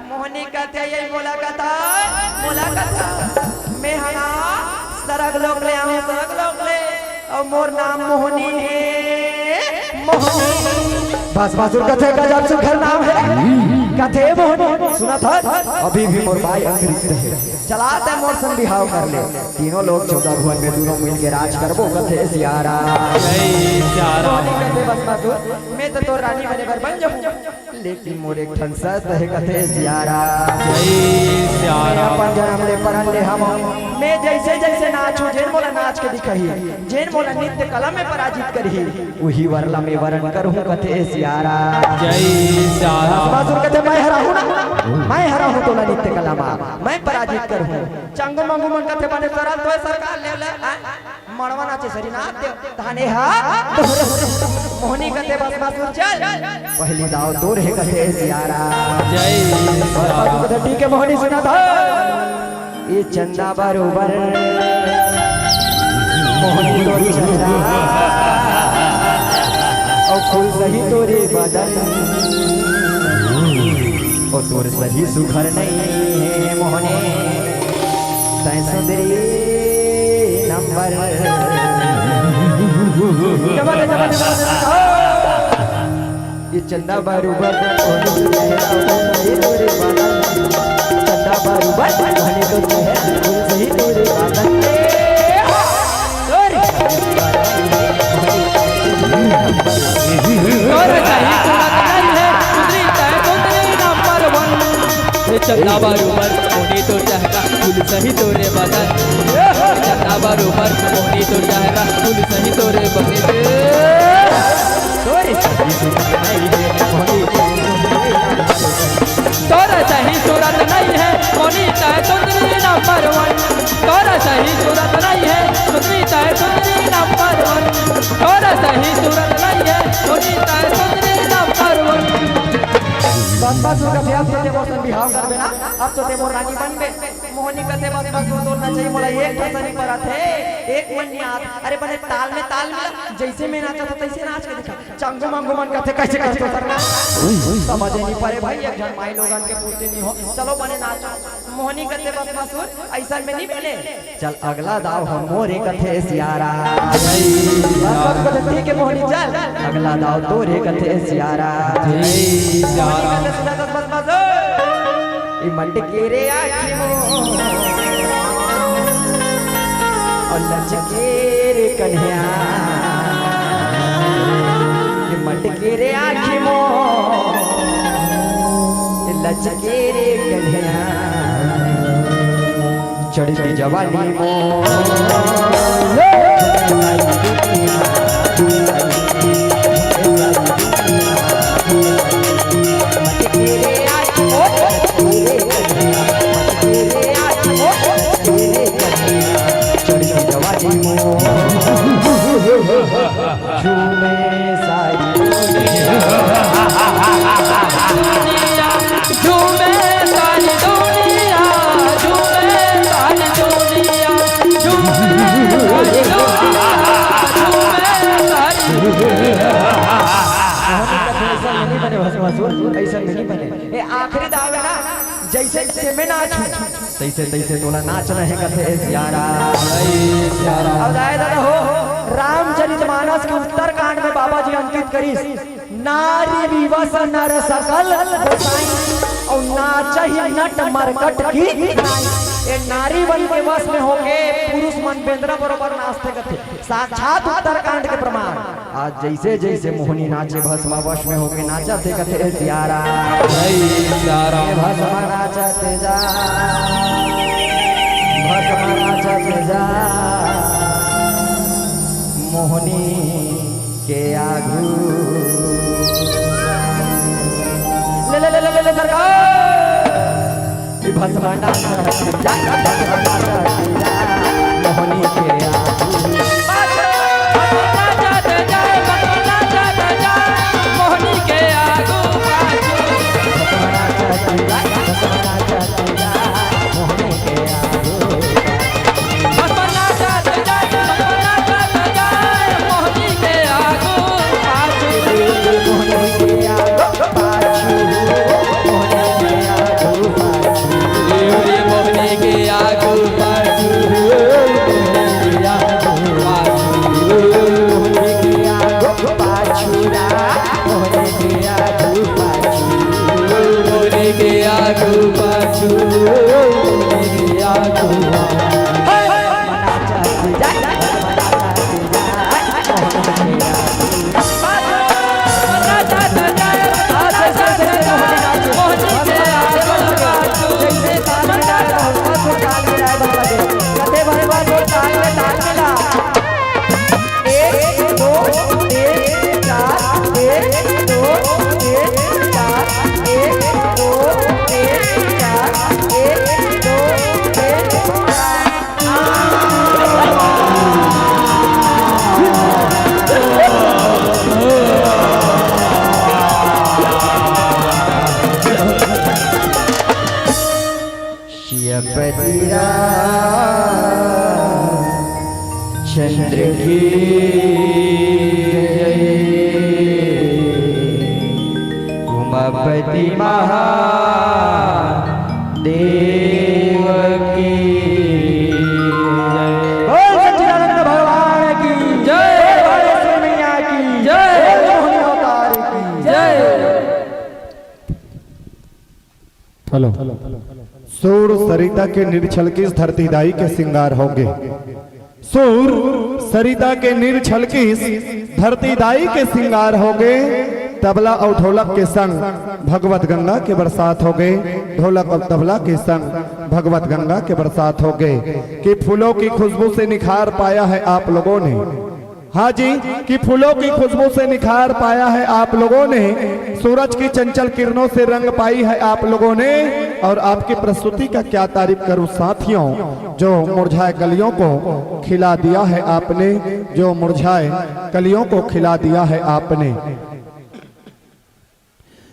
मोहनी कथे, यही मोला कथा, मोला कथा। मैं हा सरग लोक ले आहूं, सरग लोक ले, अउ मोर नाम मोहनी हे, मोहनी। भस्मासुर कथे, गजब सुघर नाम हे, कथे मोहनी। सुनत हस, अभी भी मोर बाई अंग रिक्त हे। चला ते मोर संग बिहाव कर ले। तीनों लोक चौदह भुवन में दूनों मिल के राज करबो, कथे सियाराम। जय सियाराम। मोहनी कथे, भस्मासुर, मैं तो तोर रानी बने बर बन जाहूं, लेकिन मोर एक ठन शर्त हे, कथे सियाराम। जय सियाराम। अपन जनम ले परन ले हंव, मैं जइसे जइसे नाचहूं, जेन मोला नाच के दिखाही, जेन मोला नृत्य कला में पराजित करही, उही वर ला मैं वरण करहूं, कथे सियाराम। जय सियाराम। भस्मासुर कथे, मैं हराहूं ना, मैं हराहूं तोला नृत्य कला मा, मैं पराजित करहूं। चंगू मंगू मन कथे, बने सरल तो हे सरकार, ले ले, आ? मड़वा नाचे सरी नाच दे, धाने हा, मोहनी कथे, भस्मासुर चल। पहली दाव तोर हे, कथे सियाराम। जय सियाराम। कथे, ठीक हे मोहनी, सुनत हस। ये चंदा बरोबर मोहनी तोर चेहरा। फूल सही तोरे बदन, ओ तोर सही सुघर नहीं है मोहनी, तैं सुंदरी नंबर। जबरदस्त, जबरदस्त, जबरदस्त। ये चंदा बरोबर, ओ तोर सही तोरे बदन, चंदा बरोबर, मोहनी तो है, फूल सही तोरे बदन। तोर तोर सही सूरत नहीं है, सुंदरी तैं सुंदरी नंबर वन। ये चंदा बरोबर, मोहनी तो चेहरा, फूल सही तोरे बदन। ये चंदा बरोबर, मोहनी तो चेहरा, फूल सही तोरे बदन। तोर सही सूरत नहीं है, मोहनी तोर सही सूरत नहीं है, मोहनी तैं सुंदरी नंबर वन। तोर सही सूरत नहीं है, सुंदरी तैं सुंदरी नंबर वन। तोर सही सूरत नहीं है, सुंदरी तैं सुंदरी नंबर वन। बस बस, अब तो ते मोर संग बिहाव करबे ना, अब तो ते मोर रानी बनबे। मोहनी कथे, बस बस, तोर नचई मोला एक ठा सरी परत हे, एक मन नइ आत। अरे बने ताल में ताल मिला, जइसे मैं नाचत हँव तइसे नाच के दिखा। चंगू मंगू मन कथे, कइसे कथे सरना? समझ नइ परे भाई, एक झन माई लोगन के पूर्ति नइ हो। चलो बने नाचो। मोहनी कथे, बस मसूर, अइसन में नइ बने। चल अगला दाव ह मोरे कथे सियारा। बस बस कथे, ठीक हे मोहनी चल। अगला दाव तोरे कथे सियारा। मोहनी कथे, सुना दस बस मसूर। ई मटके रे आँखी मोर, अउ लचके रे कन्हैया। ई मटके रे आँखी मोर, लचके रे कन्हैया। चढ़ती जवानी मोर। चढ़ती जवानी मोर। झूमे सारी दुनिया, झूमे सारी दुनिया, झूमे सारी दुनिया, झूमे सारी दुनिया, झूमे सारी दुनिया। अइसन नइ बने भस्मासुर, अइसन नइ बने। ए आखिरी दाव हे ना, जइसे जइसे मैं नाचहूँ, तइसे तइसे तोला नाचना हे कथे सियारा। अब दाई ददा हो, रामचरित मानस के उत्तरकांड में बाबा जी अंकित करिस, नारी विवश नर सकल गोसाई, अउ नाचहि नट मरकट की नाई। ए नारी मन के वश में होके पुरुष मन बेंदरा बरोबर नाचथे कथे। साक्षात उत्तरकांड के प्रमाण। आज जइसे जइसे मोहनी नाचे, भस्मा वश में होके नाचथे कथे सियारा। जय सियाराम। भस्मा नाचत जा, भस्मा नाचत जा, मोहनी के आगू। ले, ले, ले, ले, ले, ले, सरकार। भस्मा नाचत जा, भस्मा नाचत जा, मोहनी के आगू। एक, दो, तीन, चार, एक, दो, तीन, चार, एक, दो, तीन, चार, एक, दो, तीन, चार। श्रीपति रामचंद्र की जय। पति महादेव की जय। बोल सच्चिदानंद भगवान की जय। बोल भवानेश्वरी मैया की जय। बोल मोहिनी अवतार की जय। हेलो। सूर सरिता के नीर छलकिस, धरती दाई के सिंगार होगे। सूर सरिता के नीर छलकिस, धरती दाई के सिंगार होगे। तबला अउ ढोलक के संग भगवत गंगा के बरसात होगे। ढोलक अउ तबला के संग भगवत गंगा के बरसात होगे। कि फूलों की खुशबू से निखार पाया है आप लोगों ने। हाँ जी, कि फूलों की खुशबू से निखार पाया है आप लोगों ने, सूरज की चंचल किरणों से रंग पाई है आप लोगों ने। और आपकी प्रस्तुति का क्या तारीफ करूं साथियों, जो मुरझाए कलियों को खिला दिया है आपने, जो मुरझाए कलियों को खिला दिया है आपने।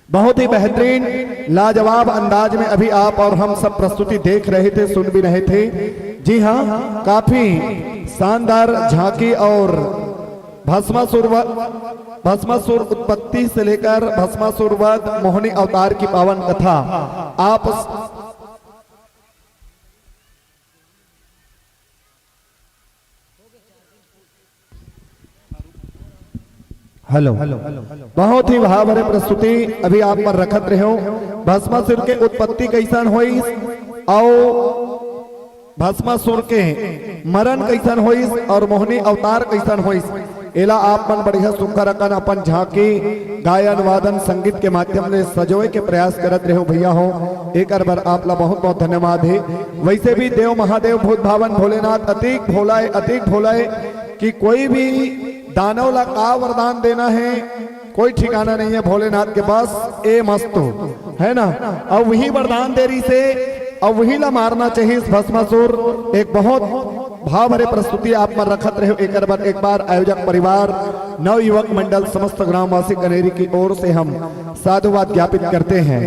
बहुत ही बेहतरीन, लाजवाब अंदाज में अभी आप और हम सब प्रस्तुति देख रहे थे, सुन भी रहे थे। जी हाँ, काफी शानदार झांकी और भस्मासुर व-, भस्मासुर उत्पत्ति से लेकर भस्मासुर वध, मोहनी अवतार की पावन कथा आप हेलो। बहुत ही भाव भरे प्रस्तुति अभी आप मन रखत रहेंव। भस्मासुर के उत्पत्ति कइसन होइस अउ भस्मासुर के मरन कइसन होइस अउ मोहनी अवतार कइसन होइस, एला आप मन बढ़िया सुघर अकन अपन झांकी, गायन, वादन, संगीत के माध्यम ले सजोए के प्रयास करत रहेंव भैया हो। एकर बर आप ला बहुत बहुत धन्यवाद हे। वैसे भी देव महादेव भूत भावन भोलेनाथ अतिक भोला हे, अतिक भोला हे कि कोई भी दानव ला का वरदान देना हे, कोई ठिकाना नहीं है भोलेनाथ के, बस ए मस्त हे ना। अउ वही वरदान दे रहिसे, अउ वही ला मारना चाहिए इस भस्मासुर। एक बहुत भाव भरे प्रस्तुति आप मन रखत रहेंव, एकर बर एक बार आयोजक परिवार, नवयुवक मंडल, समस्त ग्रामवासी कनेरी की ओर से हम साधुवाद ज्ञापित करते हैं।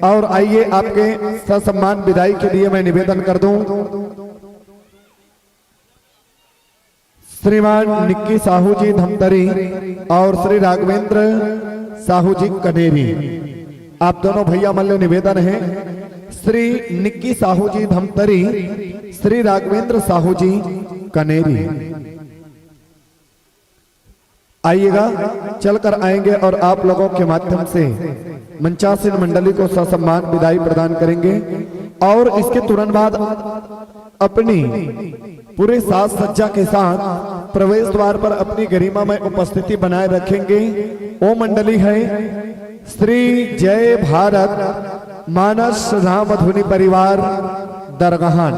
और आइए, आपके ससम्मान विदाई के लिए मैं निवेदन कर दूं, श्रीमान निक्की साहू जी धमतरी और श्री राघवेंद्र साहू जी कनेरी, आप दोनों भैया मन ले निवेदन हे, श्री निक्की साहू जी धमतरी, श्री राघवेंद्र साहू जी कनेरी, आइएगा, चलकर आएंगे और आप लोगों के माध्यम से मंचासीन मंडली को ससम्मान विदाई प्रदान करेंगे। और इसके तुरंत बाद अपनी पूरे साज सज्जा के साथ प्रवेश द्वार पर अपनी गरिमा में उपस्थिति बनाए रखेंगे। वो मंडली है श्री जय भारत मानस राम धुनी परिवार दरगाहन।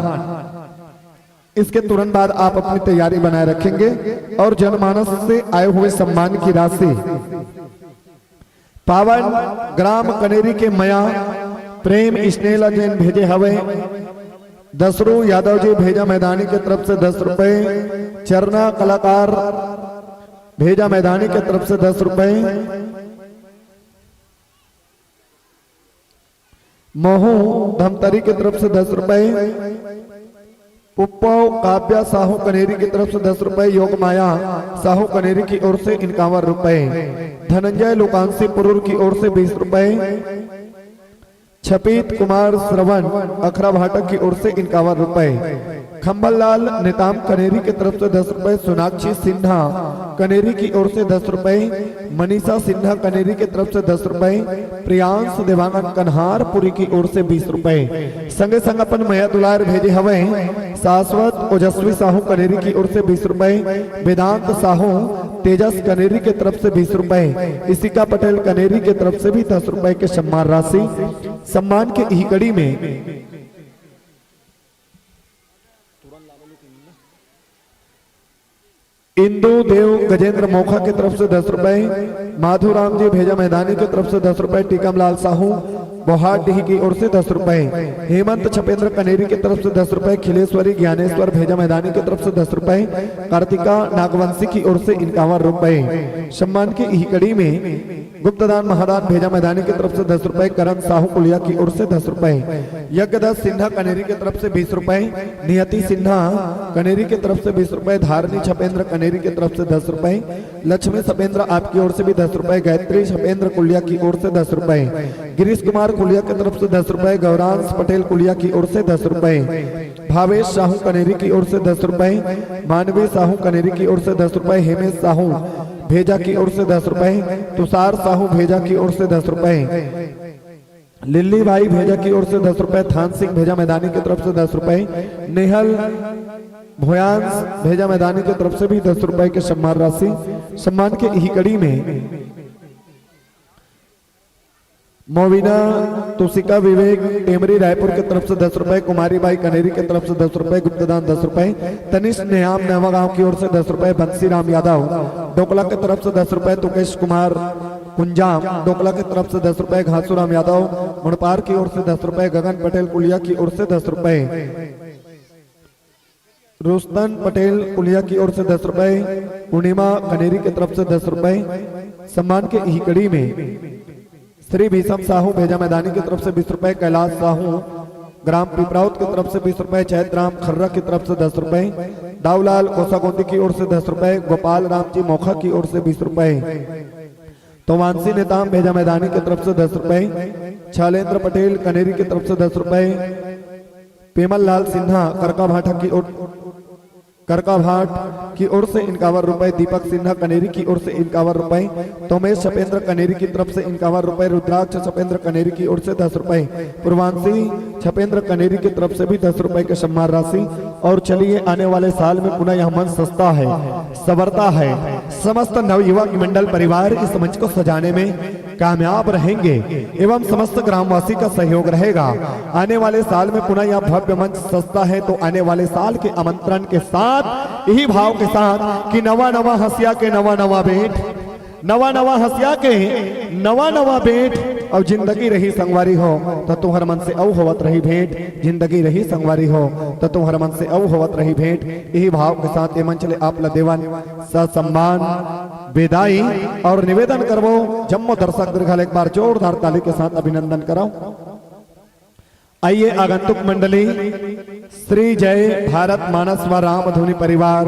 इसके तुरंत बाद आप अपनी तैयारी बनाए रखेंगे और जनमानस से आए हुए सम्मान की राशि पावन ग्राम कनेरी के मया प्रेम स्नेह ला जेन भेजे हवे, दसरू यादव जी भेजा मैदानी के तरफ से दस रुपए, चरना कलाकार भेजा मैदानी के तरफ से दस रुपए, महू धमतरी के तरफ से दस रुपए, पुप्पो काव्या साहू कनेरी के तरफ से दस रुपए, योग माया साहू कनेरी की ओर से इक्यावन रुपए, धनंजय लुकांशी पुरूर की ओर से बीस रुपए, छपीत कुमार श्रवण अखरा भाटक की ओर से इक्यावन रुपए, खम्बल लाल नेताम कनेरी के तरफ से दस रुपए, सोनाक्षी सिन्हा कनेरी की ओर से दस रुपए, मनीषा सिन्हा कनेरी के तरफ से दस रुपए, प्रियांश देवांगन कन्हारपुरी की ओर से बीस रुपए। संगे संग अपन मया दुलार भेजे हवे शाश्वत ओजस्वी साहू कनेरी की ओर से बीस रुपए, वेदांत साहू तेजस कनेरी के तरफ से बीस रुपए, इशिका पटेल कनेरी के तरफ से भी दस रुपए के सम्मान राशि। सम्मान के इही कड़ी में इंदु देव गजेंद्र मोखा के तरफ से दस रुपए, माधुराम जी भेजा मैदानी के तरफ से दस रुपए, टीकम लाल साहू बोहाडीह की ओर से दस रुपए, हेमंत छपेंद्र कनेरी की तरफ से दस रुपए, खिलेश्वरी ज्ञानेश्वर भेजा मैदानी की तरफ से दस रुपए, कार्तिका नागवंशी की ओर से इक्यावन रुपए। सम्मान की इही कड़ी में गुप्तदान महादान भेजा मैदानी की तरफ से दस रुपए, करण साहू कुलिया की ओर से दस रुपए, यज्ञदत्त सिन्हा कनेरी की तरफ से बीस रुपए, नियति सिन्हा कनेरी की तरफ से बीस रुपए, धारणी छपेंद्र कनेरी की तरफ से दस रुपए, लक्ष्मी छपेंद्र आपकी ओर से भी दस रुपए, गायत्री छपेंद्र कुलिया की ओर से दस रुपए, गिरीश कुमार कुलिया की तरफ से दस रुपए, गौरांश पटेल कुलिया की ओर से दस रुपए, भावेश साहू कनेरी की ओर से दस रुपए, मानवी साहू कनेरी की ओर से दस रुपए, हेमेश साहू भेजा की ओर से दस रुपए, तुषार साहू भेजा की ओर से दस रुपए, लिल्ली बाई भेजा की ओर से दस रुपए, थान सिंह भेजा मैदानी की तरफ से दस रुपए, नेहल भोयांश भेजा मैदानी की तरफ से भी दस रुपए के सम्मान राशि। सम्मान के इही कड़ी में मोविना तुसिका विवेक टेमरी रायपुर की तरफ से दस रुपए, कुमारी बाई कनेरी की तरफ से दस रुपए, गुप्तदान दस रुपए, तनिष नेयाम नवागांव की ओर से दस रुपए, बंसीराम यादव डोकला की तरफ से दस रुपए, तुकेश कुमार कुंजाम डोकला की तरफ से दस रुपए, घासूराम यादव मुड़पार की ओर से दस रुपए, गगन पटेल कुलिया की ओर से दस रुपए, रुस्तन पटेल कुलिया की ओर से दस रुपए, पूर्णिमा कनेरी की तरफ से दस रुपए। सम्मान के इही कड़ी में श्री भीषम साहू भेजा मैदानी की तरफ से बीस रुपए, कैलाश साहू ग्राम पिपराउत की तरफ से बीस रुपए, चैतराम खर्रा की तरफ से दस रुपए, दाऊलाल कोसागोंदी की ओर से दस रुपए, गोपाल राम जी मोखा की ओर से बीस रुपए, तोमानसी नेताम भेजा मैदानी की तरफ से दस रुपए, छालेंद्र पटेल कनेरी की तरफ से दस रुपए, पेमल लाल सिन्हा करका भाटा की ओर करकाभाट की ओर से इक्यावन रुपए, दीपक सिन्हा कनेरी की ओर से इक्यावन रुपए, तोमेश छपेंद्र कनेरी की तरफ से इक्यावन रुपए, रुद्राक्ष छपेंद्र कनेरी की ओर से दस रुपए, पूर्वांशी छपेंद्र कनेरी की तरफ से भी दस रुपए के सम्मान राशि। और चलिए, आने वाले साल में पुनः यह मंच सजता है, संवरता है, समस्त नवयुवक मंडल परिवार इस मंच को सजाने में कामयाब रहेंगे एवं समस्त ग्रामवासी का सहयोग रहेगा। आने वाले साल में पुनः यह भव्य मंच सजता है, तो आने वाले साल के आमंत्रण के साथ, यही भाव के साथ कि नवा नवा हंसिया के नवा नवा भेंट, नवा नवा हंसिया के नवा नवा भेंट, और जिंदगी रही संगवारी हो, तो तुहर मन से अउ होवत रही भेंट, जिंदगी रही संगवारी हो, तो तुहर मन से अउ होवत रही भेंट। यही भाव के साथ ये मंच ले आप ल देवन ससम्मान विदाई। और निवेदन करबो, जम्मो दर्शक दीर्घा ले एक बार जोरदार ताली के साथ अभिनंदन करव। आइए आगंतुक मंडली, श्री जय भारत मानस व राम धुनी परिवार,